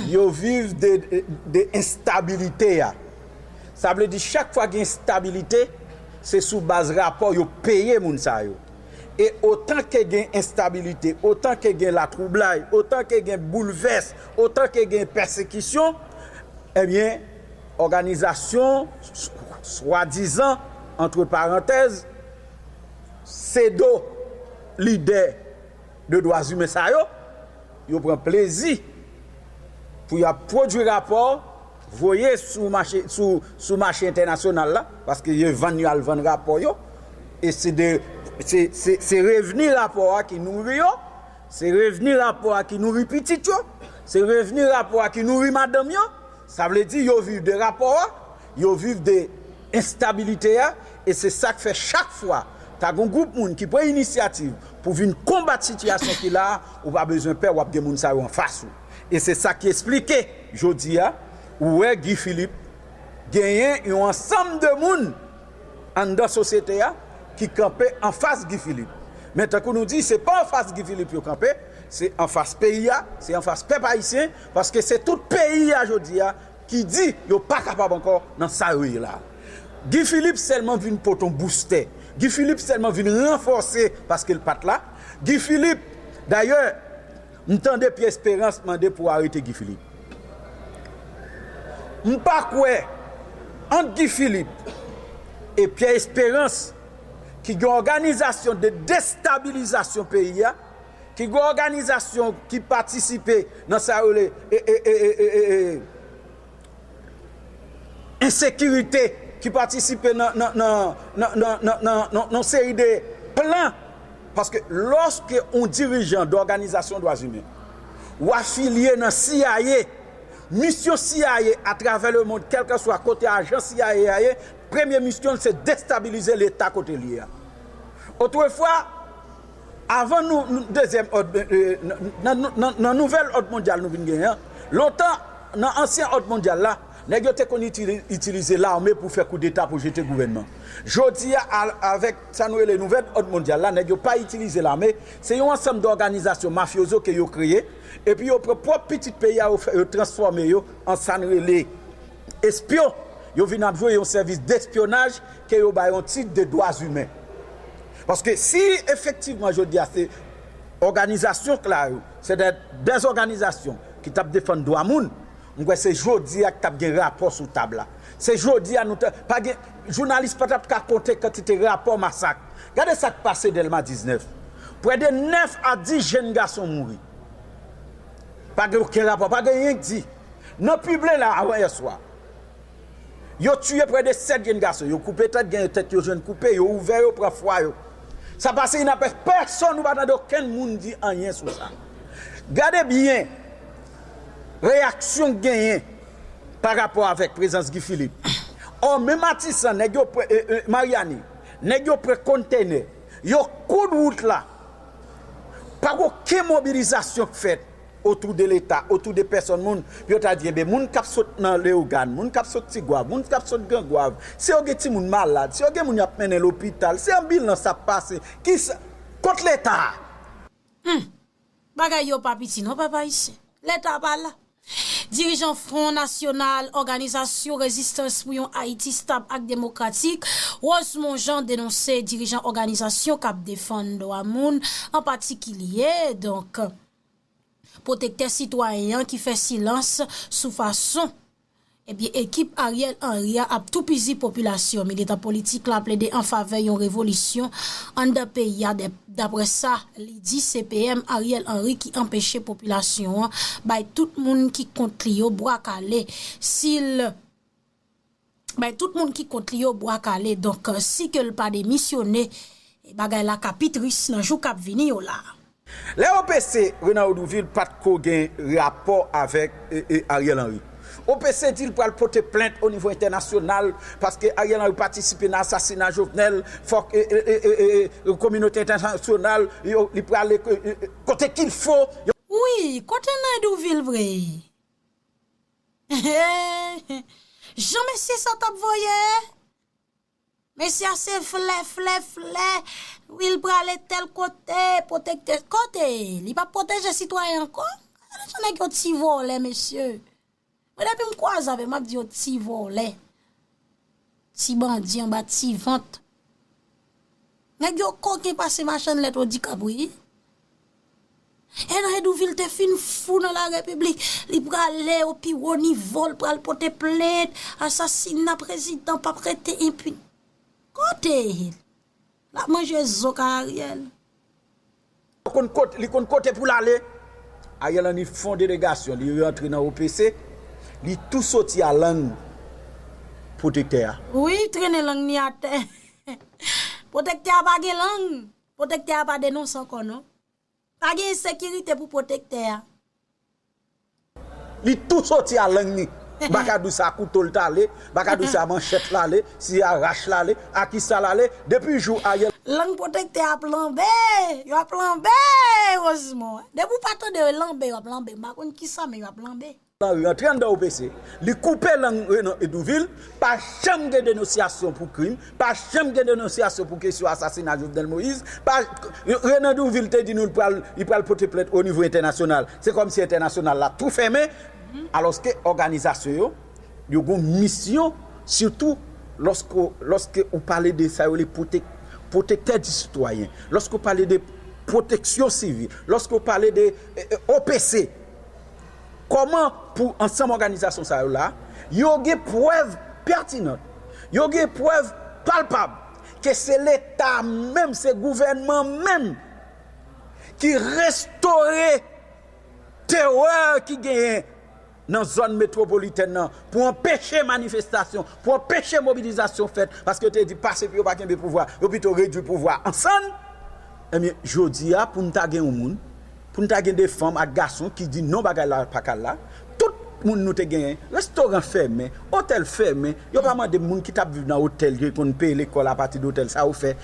Yo viv de, de enstabilite a. Sa vle di chak fwa gen enstabilite, se sou baz rapò yo peye moun sa yo. E otan ke gen enstabilite, otan ke gen latwoublay, otan ke gen boulvès, otan ke gen pèsekisyon, ebyen, òganizasyon, s-, swadizan, antre parantèz, sedo lidè de dwa imen sa yo, yo pran plezi pou y ap pwodui rapò, voye sou mache, sou, sou mache entènasyonal la, paske yo vann yo al vann rapò yo, e se de, se, se, se revni rapò a ki nouri yo, se revni rapò a ki nouri pitit yo, se revni rapò a ki nouri madanm yo, sa vle di yo viv de rapò a, yo viv de enstabilite a, e se sa k fè chak fwa ta gon gwoup moun ki pran inisyativ pou vin konbat sitiyasyon ki la a, ou pa bezwen pè, w ap gen moun sa yo anfas ou. E se sa ki esplike, jodi a, ou wè Guy Philippe genyen yon ansanm de moun anndan sosyete a ki kanpe anfas Guy Philippe. Men tankou nou di, se pa anfas Guy Philippe yo kanpe, se anfas peyi a, se anfas pèp ayisyen, paske se tout peyi a jodi a ki di yo pa kapab ankò nan sa yo ye la. Guy Philippe sèlman vin pote yon boustè. Guy Philippe sèlman vin ranfòse paske l pa t la. Guy Philippe, dayè, m tande Pierre Espérance mande pou arete Guy Philippe. M pa kwè ant Guy Philippe e Pierre Espérance ki gen òganizasyon de destabilizasyon peyi a, ki gen òganizasyon ki patisipe nan sa yo rele, e, e, e, e, e, e, ensekirite, ki patisipe nan, nan, nan, nan, nan, nan, nan, nan seri de plan. Paske lòske yon dirijan dòganizasyon dwa imen, w afilye nan C I A, misyon C I A atravè lemonn, kèlkeswa kote ajan C I A a ye, premye misyon l se destabilize leta kote l ye a. Otrefwa, avan nou, nou, dezyèm òd, e, e, nan, nan, nan, nan nouvèl òd mondyal nou vin genyen an, lontan, nan ansyen òd mondyal la, nèg yo te konn itili-, itilize lame pou fè koudeta, pou jete gouvènman. Jodi a, a, avèk sa nou rele nouvèl òd mondyal la, nèg yo pa itilize lame, se yon ansanm dòganizasyon mafyozo ke yo kreye, epi yo pran pwòp pitit peyi a, yo fè, yo transfòme yo an sa n rele espyon. Yo vin ap jwe yon sèvis despyonaj ke yo bay yon tit de dwa imen. Paske si efektivman jodi a se òganizasyon k la yo, se dè, dè òganizasyon ki t ap defann dwa moun, m kwè se jodi a k t ap gen rapò sou tab la. Se jodi a nou t, pa gen, jounalis pa t ap ka konte kantite rapò masak. Gade sa k pase Dèlma diznèf. Prè de nèf a dis jenn gason mouri. Pa gen okenn rapò, pa gen anyen k di. Nan Piblen la, avan yè swa, yo tiye prè de sèt jenn gason. Yo koupe tèt, gen tèt yo jwenn koupe, yo ouvè yo, pran fwa yo. Sa pase inapè, pèsonn, ou pa tande okenn moun di anyen sou sa. Gade byen reyaksyon k genyen pa rapò avèk prezans Guy Philippe. Ò, men Matisan, nèg yo pran, e, e, Maryani, nèg yo pran kontenè, yo koud wout la. Pa gen okenn mobilizasyon k fèt. otou de Leta, otou de pèsòn moun, pou yo ta di, enben, moun k ap sot nan Leyogàn, moun k ap sot Tigwav, moun k ap sot Grangwav, si yo gen timoun malad, si yo gen moun y ap mennen lopital, si anbilans ap pase, kisa, kot Leta a? Bagay yo pa piti non, pèp ayisyen. Leta pa la. Dirijan Fwon Nasyonal Òganizasyon Rezistans pou yon Ayiti Stab ak Demokratik, Rosemond Jean, denonse dirijan òganizasyon k ap defann dwa moun, an patikilye, donk, pwotektè sitwayen an ki fè silans sou fason Ebyen, ekip Ariel Henry a ap toupizi popilasyon. Militan politik la plede an favè yon revolisyon anndan peyi a, dè- daprè sa li di, se P M Ariel Henry ki anpeche popilasyon an bay tout moun ki kont li yo bwa kale. Si l bay tout moun ki kont li yo bwa kale, donk, si ke l pa demisyone, bagay la ka pi tris nan jou k ap vini yo la. Lè O P C, Renan Hédouville pa t ko gen rapò avèk e, e, Ariel Henry. O P C di l pral pote plent onivo entènasyonal paske Ariel Henry patisipe nan asasina Jovenel, fòk e, e, e, e, e, e, kominote entènasyonal, yo, li pral e, e, e, kote kilfo. Yo, Wi, kote nan Hédouville vre? Jan mesye sa t ap voye? Mesye a se flè, flè, flè. Wi, l prale tèl kote, pwotektè. Kote? Li p ap pwoteje sitwayen ankò? Gade jan nèg yo ti vòlè, mesye. Mwen, depi m kwaze avè l, m ap di yo ti vòlè. Ti bandi anba ti vant. Nèg yo koken pase machann lèt Odikap, wi. Renan Hédouville te fin fou nan larepiblik. Li prale o pi wo nivo, l pral pote plent. Asasina prezidan p ap rete enpini. Kote l? L ap manje zo kay Ariel. Konn kote, li konn kote pou l ale. Ariel Henry fè yon delegasyon, li rantre nan O P C, li tou soti a lang pwotektè a. Wi, trennen lang ni atè. Pwotektè a pa gen lang. Pwotektè a pa denonse ankò non. Pa gen ensekirite pou pwotektè a. Li tou soti a lang ni. M pa ka di w si a kouto l t ale, m pa ka di w si a manchèt l ale, si a rach l ale, a kisa l ale. Depi jou Ariel. Lang pwotektè ap lanbe, yo ap lanbe, Rosemond. Depi w pa tande yo lanbe, yo ap lanbe. M pa konn kisa, men yo ap lanbe. Henry rantre anndan O P C, li koupe lang Renan Hédouville, pa janm gen denonsyasyon pou krim, pa janm gen denonsyasyon pou kesyon asasina Jovenel Moïse, pa, Renan Hédouville te di nou li pral, li pral pote plent o nivo entènasyonal. Se kòmsi entènasyonal la tou fèmen, alòske òganizasyon yo, yo gon misyon, sitou lòske, lòske ou pale de sa yo rele pwotek-, pwotektè di sitwayen, lòske ou pale de pwoteksyon sivil, lòske ou pale de e, e, O P C, kòman pou ansanm òganizasyon sa yo la, yo gen prèv pètinan, yo gen prèv palpab ke se Leta menm, se gouvènman menm ki restore terè ki genyen nan zòn metwopolitèn nan pou anpeche manifestasyon, pou anpeche mobilizasyon fèt, paske yo te di pase pou yo pa kenbe pouvwa, yo pito redui pouvwa ansanm. Ebyen, jodi a, pou n ta gen yon moun, pou n ta gen de fanm ak gason ki di non bagay la pa ka la, tout moun nou te genyen, restoran fèmen, otèl fèmen, yo pa mande moun ki t ap viv nan otèl yo konn peye lekòl apati de otèl sa yo fè,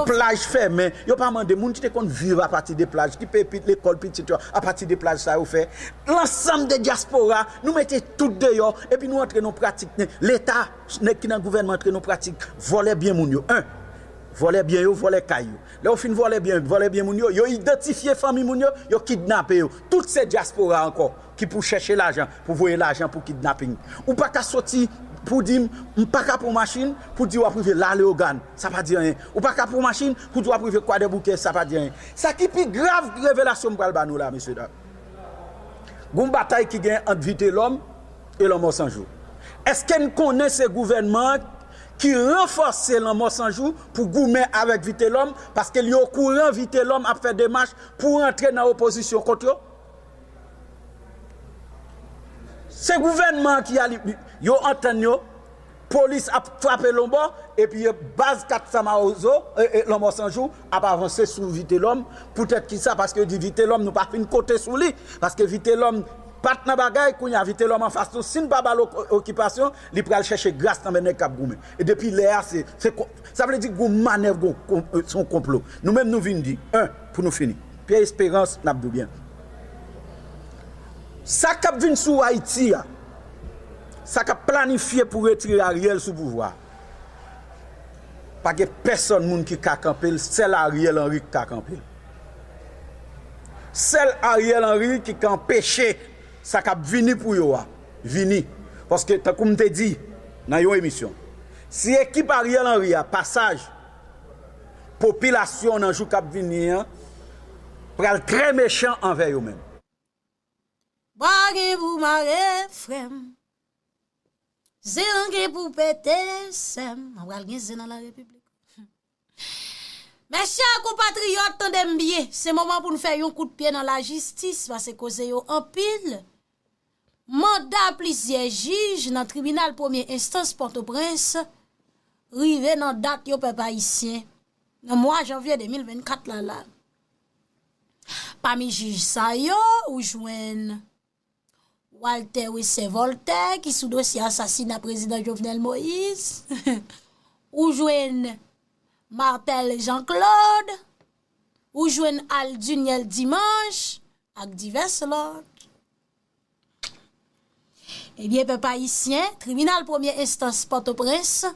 plaj fèmen, yo pa mande moun ki te konn viv apati de plaj, ki peye lekòl pitit yo apati de plaj sa yo fè. Lansanm de dyaspora, nou mete tout deyò, epi nou antre nan pratik Leta, nèg ki nan gouvènman antre nan pratik vòlè byen moun yo. En, vòlè byen yo, vòlè kay yo. Lè yo fin vòlè byen, vòlè byen moun yo, yo idantifye fanmi moun yo, yo kidnape yo. Tout se dyaspora ankò ki pou chèche lajan, pou voye lajan pou kidnaping. Ou pa ka soti pou di m, m pa ka pran machin, pou di w ap rive la Leyogàn, sa pa di anyen. Ou pa ka pran machin pou di w ap rive Kwadèboukè, sa pa di anyen. Sa ki pi grav, revelasyon m pral ba nou la, mesye dam. Gon batay ki gen ant Vitelhomme e Lanmò San Jou. Èske n konnen se gouvènman an ki ranfòse Lanmò San Jou pou goumen avèk Vitelhomme, paske li okouran Vitelhomme ap fè demach pou rantre nan opozisyon kont yo? Se gouvènman an ki a li, yo antann yo, polis ap frape lonbò, epi baz kat san Mawozo, e, e, Lanmò San Jou, ap avanse sou Vitelhomme. Poutèt kisa? Paske yo di Vitelhomme, nou pa fin konte sou li. Paske Vitelhomme pa t nan bagay, kounye a Vitelhomme anfas nou, si n pa ba l ok-, okipasyon, li pral chèche gras nan men nèg k ap goumen. E depi lè a, se, se kon-, sa vle di gon manèv, gon, kon-, se yon konplo. Nou menm nou vin di, en, pou nou fini. Pierre Espérance, n ap di w byen. Sa k ap vin sou Ayiti a, sa k ap planifye pou retire Ariel sou pouvwa a, pa gen pèsonn moun ki ka kanpe l, sèl Ariel Henry ki ka kanpe l. Sèl Ariel Henry ki ka anpeche sa k ap vini pou yo a vini. Paske, tankou m te di nan yon emisyon, si ekip Ariel Henry a pa saj, popilasyon nan jou k ap vini an pral trè mechan anvè yo menm. Bwa gen pou mare, frè m. Zen an gen pou pete, sè m. An pral gen zen nan la repiblik. Mes chers compatriotes, tande m byen. Se moman pou n fè yon kout pye nan lajistis, paske koze yo anpil. Manda plizyè jij nan tribinal premye enstans Pòtoprens rive nan dat yo, pèp ayisyen, nan mwa janvye de mil vennkat la la. Pami jij sa yo, ou jwenn Walter Wesser Voltaire, ki sou dosye asasina prezidan Jovenel Moïse. Ou jwenn Marthel Jean Claude. Ou jwenn Alduniel Dimanche, ak divès lòt. Ebyen, pèp ayisyen, tribinal premye enstans Pòtoprens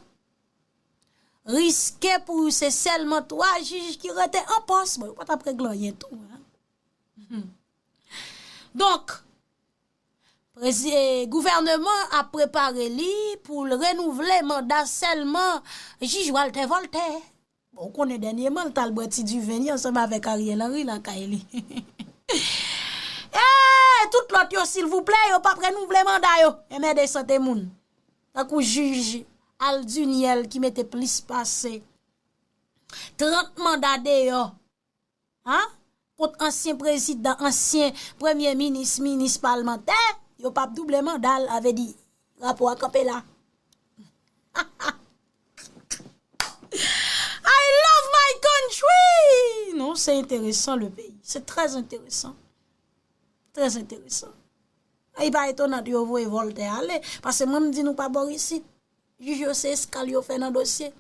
riske pou se sèlman twa jij ki rete an pòs. Bon, yo pa t ap regle anyen tou, en. Donk, prezi-, gouvèneman ap prepare li pou l renouvle manda sèlman jij Walter Voltaire. Bon, ou konnen dènyèman, l t al bwè ti diven li ansanm avèk Ariel Henry lakay li. Eh, tout lòt yo, silvouplè, yo p ap renouvle manda yo. Enmède sante moun. Tankou jij Alduniel ki mete plis pase trant manda deyò. An? Kont ansyen prezidan, ansyen premye minis, minis palmantè, yo p ap double manda l, a vle di, rapò a kanpe la. I love my country! Non, c'est intéressant le pays. C'est très intéressant. Très intéressant. E pa etonan yo voye Voltaire ale, paske mwen m di nou pa bò isit. Jij yo se eskal yo fè nan dosye.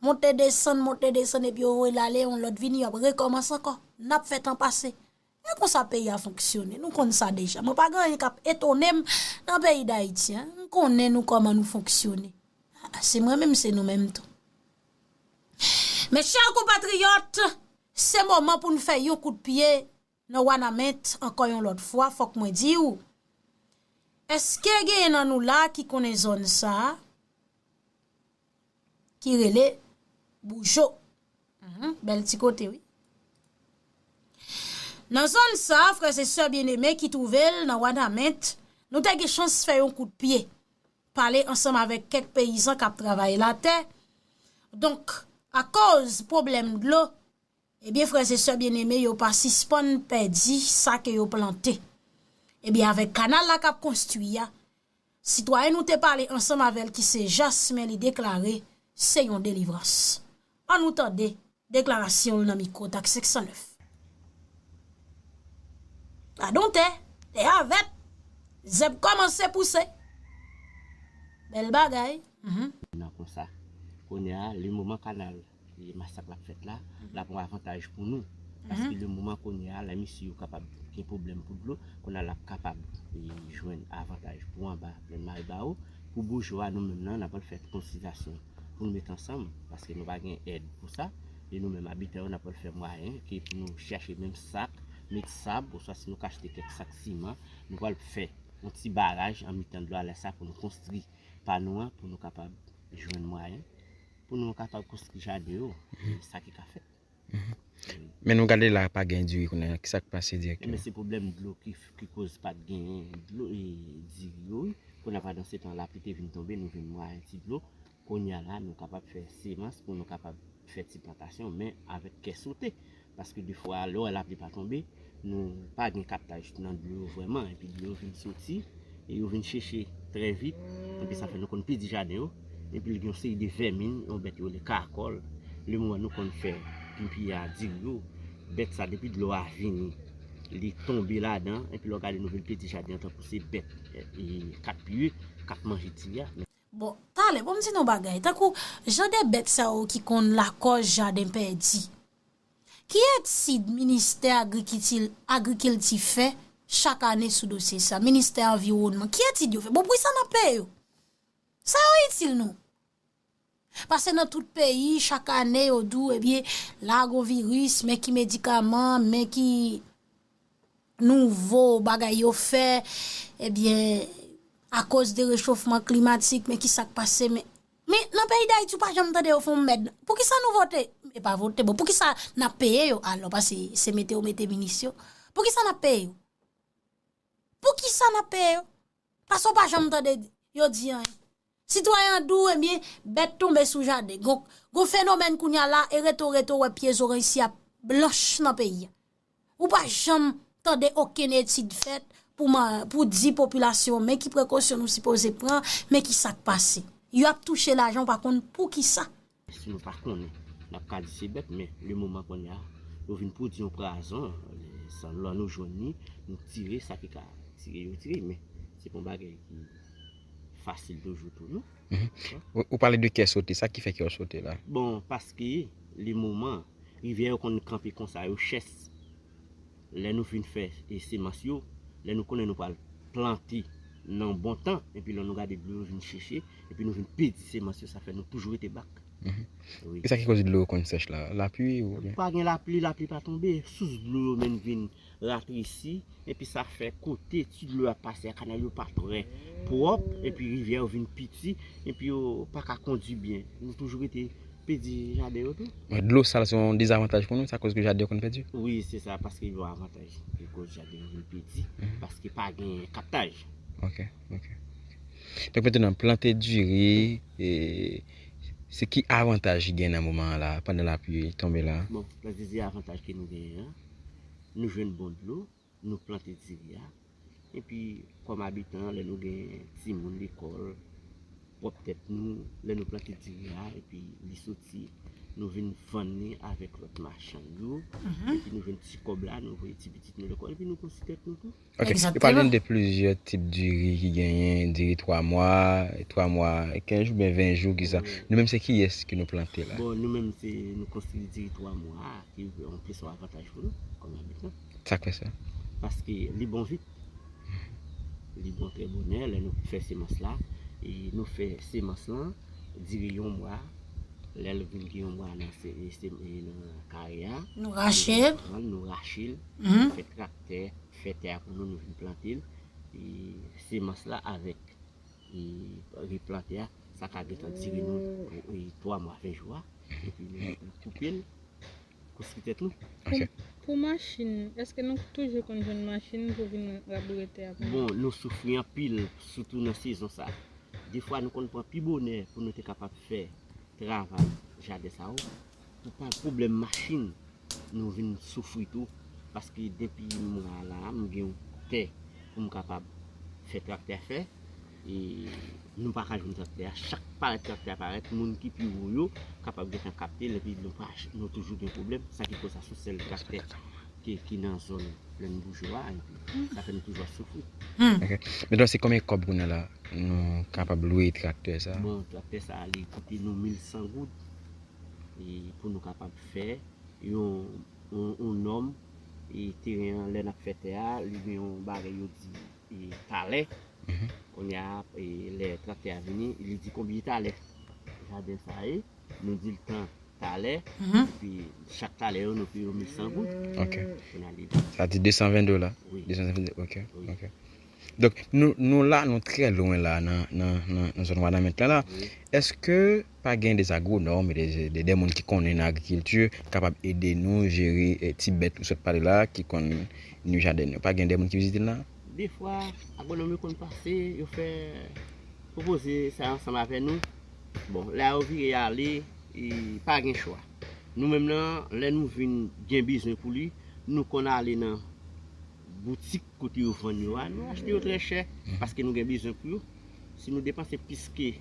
Monte desann, monte desann, epi yo voye l ale, yon lòt vini, y ap rekòmanse ankò. N ap fè tan pase. E konsa peyi a fonksyone, nou konn sa deja. Mwen pa gen anyen k ap etone m nan peyi Dayiti, en. M konnen nou kòman nou fonksyone. A, se mwen menm, se nou menm tou. Mes chers compatriotes, se moman pou n fè yon kout pye nan Wanament ankò yon lòt fwa, fòk mwen di w, èske genyen nan nou la ki konnen zòn sa a ki rele Boujo? Mhm, bèl ti kote, wi. Nan zòn sa a, frè e sè byeneme ki twouve l nan Wanament, nou te gen chans fè yon kout pye, pale ansanm avèk kèk peyizan k ap travay latè. Donk, akoz pwoblèm dlo, ebyen, frè e sè byeneme, yo pa sispann pèdi sa ke yo plante. Ebyen, avèk kanal la k ap konstwi a, sitwayen nou te pale ansanm avè l ki se Jasmin, li deklare se yon delivrans. Ann nou tande deklarasyon l nan mikwo Tak senk san nèf. Gadon tè, tè a vèt, zèb kòmanse pouse. Bèl bagay. Mhm. Nan konsa. Kounye a, le moman kanal, e, masak la ap fèt la, l ap yon avantaj pou nou. Paske le moman kounye a, la misye yo kapab gen pwoblèm pou dlo, kounye a l ap kapab, e, jwenn avantaj pou anba plèn Maribawo. Pou Boujo a, nou menm nan, n ap al fè konsiltasyon pou nou met ansanm, paske nou pa gen èd pou sa. E nou menm abitè yo, n ap al fè mwayen ke pou nou chache menm sak, met sab, oswa si nou ka achte kèk sak siman, nou pral fè yon ti baraj an mitan dlo a, lè sa pou nou konstwi pa nou an, pou nou kapab jwenn mwayen, pou nou kapab konstwi jaden yo, e sa ki ka fèt. Mhm. Wi. Men nou gade la, pa gen diri kounye a, kisa k pase direktèman? Ebyen, se pwoblèm dlo ki, ki koz pa t genyen dlo, e, diri yo, wi. Kounye a, pandan se tan, lapli te vin tonbe, nou jwenn mwayen ti dlo. Kounye a la, nou kapab fè semans pou nou kapab fè ti plantasyon, men avèk kè sote. Paske defwa, lè w wè lapli pa tonbe, nou pa gen kaptaj nan dlo yo vrèman, epi dlo yo vin soti, e yo vin cheche trè vit, epi sa fè nou konn pèdi jaden yo, epi l gen yon seri de vèmin, yon bèt yo rele kakòl, le moman nou konn fè pipiye a diri yo, bèt sa depi dlo a vini, li tonbe ladan, epi lè w gade nou vin pèdi jaden an tankou se bèt, e, kat pye k ap manje diri a. Bon, talè, bon, m di nou bagay, tankou jan de bèt sa yo ki konn lakòz jaden pèdi. Ki etid ministè agrikilti, agrikilti fè chak ane sou dosye sa? Ministè anviwònman, ki etid yo fè? Bon, poukisa n ap peye yo? Sa yo itil nou? Paske nan tout peyi, chak ane, yo di w, ebyen, la gon viris, men ki medikaman, men ki nouvo bagay yo fè, ebyen, akoz de rechofman klimatik, men ki sa k pase, men, men nan peyi Dayiti, ou pa janm tande yo fè yon mèd. Poukisa nou vote, e pa vote, bon, poukisa n ap peye yo alò? Paske se mete yo mete minis yo. Poukisa n ap peye yo? Poukisa n ap peye yo? Paske w pa janm tande yo di anyen. Sitwayen an di w, ebyen, bèt tonbe sou jaden. Gon, gon fenomèn kounye a la, e rete w rete w wè pye zoranj si ap blanch nan peyi a. Ou pa janm tande okenn etid fèt pou, pou di popilasyon an, men ki prekosyon nou sipoze pran, men ki sa k pase. Yo ap touche lajan, ou pa konn poukisa. Si nou pa konnen, n ap ka di se bèt, men le moman kounye a, yo vin pwodui yon pwazon, san lò nou jwenn li, nou tire sa ki ka tire yo tire, men se pa yon bagay ki fasil toujou tou non. Ou pale de kè sote, sa ki fè kè w sote la? Bon, paske le moman, rivyè yo konn kanpe konsa, yo chèch. Lè nou fin fè e semans yo, lè nou konnen nou pral plante nan bon tan, epi lè nou gade dlo yo vin cheche, epi nou vin pedi semans yo, sa fè nou toujou rete bak. Wi. E sa ki koz dlo yo konn sèch la? Lapli oubyen? Pa gen lapli, lapli pa tonbe, sous dlo yo menm vin ratresi, epi sa fè kote ti dlo ap pase a, kanal yo pa trè pwòp, epi rivyè yo vin piti, epi yo pa ka kondui byen. Nou toujou rete pedi jaden yo tou. Dlo sal se yon dezavantaj pou nou, sa koz ke jaden yo konn pèdi? Wi, se sa, paske li yon avantaj. Li koz jaden yo vin piti, paske pa gen kaptaj. Ok, ok. Donk mentnan, plante diri, e, se ki avantaj ki gen nan moman an la, pandan lapli tonbe la? Bon, plante diri, avantaj ke nou genyen an, nou jwenn bon dlo, nou plante diri a. Epi, kòm abitan, lè nou gen timoun lekòl, pwòp tèt nou, lè nou plante diri a, epi li soti, nou vin vann li avèk lòt machann yo, epi nou jwenn ti kòb la, nou voye ti pitit nou lekòl, epi nou konstwi tèt nou tou. Ok, yo pale n de plizyè tip diri ki genyen, diri twa mwa, twa mwa, kenz jou oubyen ven jou, kisa. Nou menm se kiyès ke nou plante la? Bon, nou menm se, nou konstwi diri twa mwa a, ki yon plis yon avantaj pou nou, kòm abitan. Sa k fè sa? Paske li bon vit. Li bon trè bonè lè nou fè semans la. E nou fè semans lan dire yon mwa. Lè l vin gen yon mwa nan se, e se, e nan kare a. Nou rache l. Nou pran l, nou rache l. Nou fè traktè, fè tè a pou nou, nou vin plante l. E semans la avèk e replante a, sa ka gentan dire nou e twa mwa, ven jou a. Epi nou koupe l. Konstwi tèt nou. Pou, pou machin, èske nou toujou konn jwenn machin pou vin raboure tè a pou nou? Bon, nou soufri anpil, sitou nan sezon sa. Defwa nou konn pran pi bonè pou nou te kapab fè travay jaden sa yo. Pou pa pwoblèm machin, nou vin soufri tou. Paske depi mwa la, m gen yon tè pou m kapab fè traktè fè. E nou pa ka jwenn traktè a. Chak parèt traktè a parèt, moun ki pi wo yo kapab gentan kapte l, epi nou pa, nou toujou gen pwoblèm. Sa ki koz sa se yon sèl traktè ki, ki nan zòn Plèn Boujwa, epi sa fè nou toujou ap soufri. Ok. Mentnan, se konbyen kòb kounye a la nou kapab lwe traktè sa? Bon, traktè sa, li koute nou mil san goud. E pou nou kapab fè yon, yon, yon nòm, e teren an, lè n ap fè tè a, li gen yon bagay yo di e talè. Kounye a, e lè traktè a vini, li di konbyen talè jaden sa ye, nou di l tan talè, epi chak talè yo, nou peye yo mil san goud. Ok. Kounye a, li vini. Sa di desanven dola? Wi. Desanven dola, ok, ok. Donk, nou, nou la, nou trè lwen la, nan, nan, nan, nan zòn Wanament lan la. Èske pa gen de agwonòm, de, de, de moun ki konnen nan agrikilti, kapab ede nou jere, e, ti bèt ou sot pale la, ki konn nwi jaden nou? Pa gen de moun ki vizite n la? Defwa, agwonòm yo konn pase, yo fè pwopoze sa ansanm avè nou. Bon, lè yo vire ale, e pa gen chwa. Nou menm nan, lè nou vin gen bezwen pou li, nou konn ale nan boutik kote yo vann yo a, nou achte yo trè chè, paske nou gen bezwen pou yo. Si nou depanse plis ke,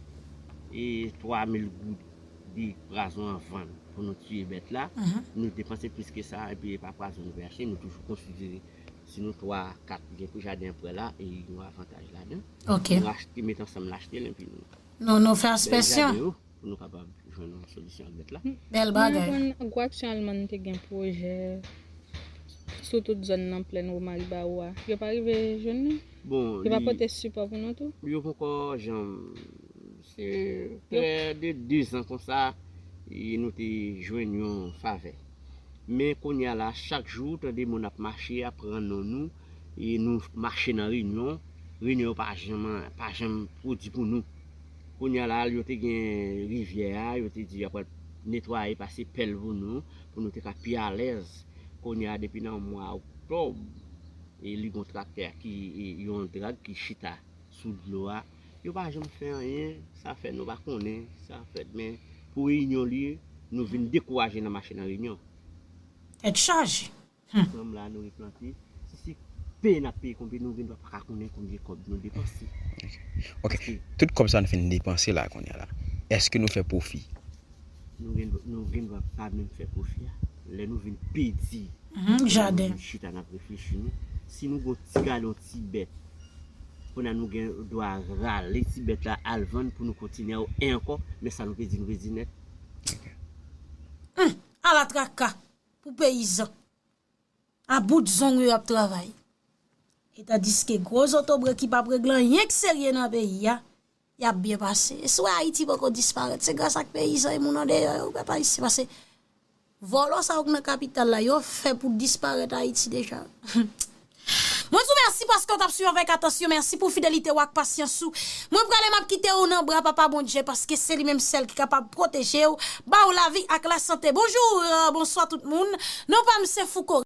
e, twa mil goud de pwazon an vann pou nou tiye bèt la, nou depanse plis ke sa, epi e pa pwazon nou vle achte, nou toujou konsidere si nou twa, kat gen pou jaden an prè la, e yon avantaj ladan. Ok. Nou achte, met ansanm, n achte l, epi nou. Nou, nou fè enspeksyon. Pou nou kapab jwenn yon solisyon ak bèt la. Bèl bagay. Mwen aprann Gwaksyon Alman te gen pwojè sou tout zòn nan plèn Womariba a, yo pa rive jwenn nou? Bon, yo pa pote sipò pou nou tou? Yo poko janm. Se prè de dezan konsa, e nou te jwenn yon favè. Men kounye a la, chak jou, tande moun ap mache, ap rann non nou, e nou mache nan reyinyon, reyinyon yo pa janm, pa janm pwodui pou nou. Kounye a la, yo te gen rivyè a, yo te di y ap netwaye, pase pèl pou nou, pou nou te ka pi alèz. Kounye a, depi nan mwa oktòb, e li gon traktè ki, e, yon drag ki chita sou dlo a. Yo pa janm fè anyen, sa fè nou pa konnen sa fèt, men pou reyinyon li ye, nou vin dekouraje nan mache nan reyinyon. Tèt chaje. Sanm la nou replante, si se peye n ap peye konbe, nou gen dwa pa ka konnen konbyen kòb nou depanse. Ok. Tout kòb sa nou fin depanse la kounye a la, èske nou fè pwofi? Nou gen, nou gen dwa pa menm fè pwofi a. Lè nou vin pedi, mhm, jaden, nou vin chita n ap reflechi nou. Si nou gon ti gadon ti bèt, kounye a nou gen dwa rale ti bèt la al vann pou nou kontinye a en ankò, men sa nou pedi, nou pedi nèt. Hum, ala traka pou peyizan. A bout zong yo ap travay. E tandiske gwo zotobre ki p ap regle anyen k serye nan peyi a, y ap byen pase. E si w wè Ayiti poko disparèt, se gras ak peyizan e moun andeyò yo, pèp ayisyen. Paske vòlò sa yo k nan kapital la, yo fè pou disparèt Ayiti deja. Mwen di w mèsi paske w t ap swiv avèk atansyon. Mèsi pou fidelite w ak pasyans ou. Mwen prale, m ap kite w nan bra Papa Bondye, paske se li menm sèl ki kapab pwoteje w, ba w lavi ak lasante. Bonjou, euh, bonswa tout moun. Non pa m se Fouco.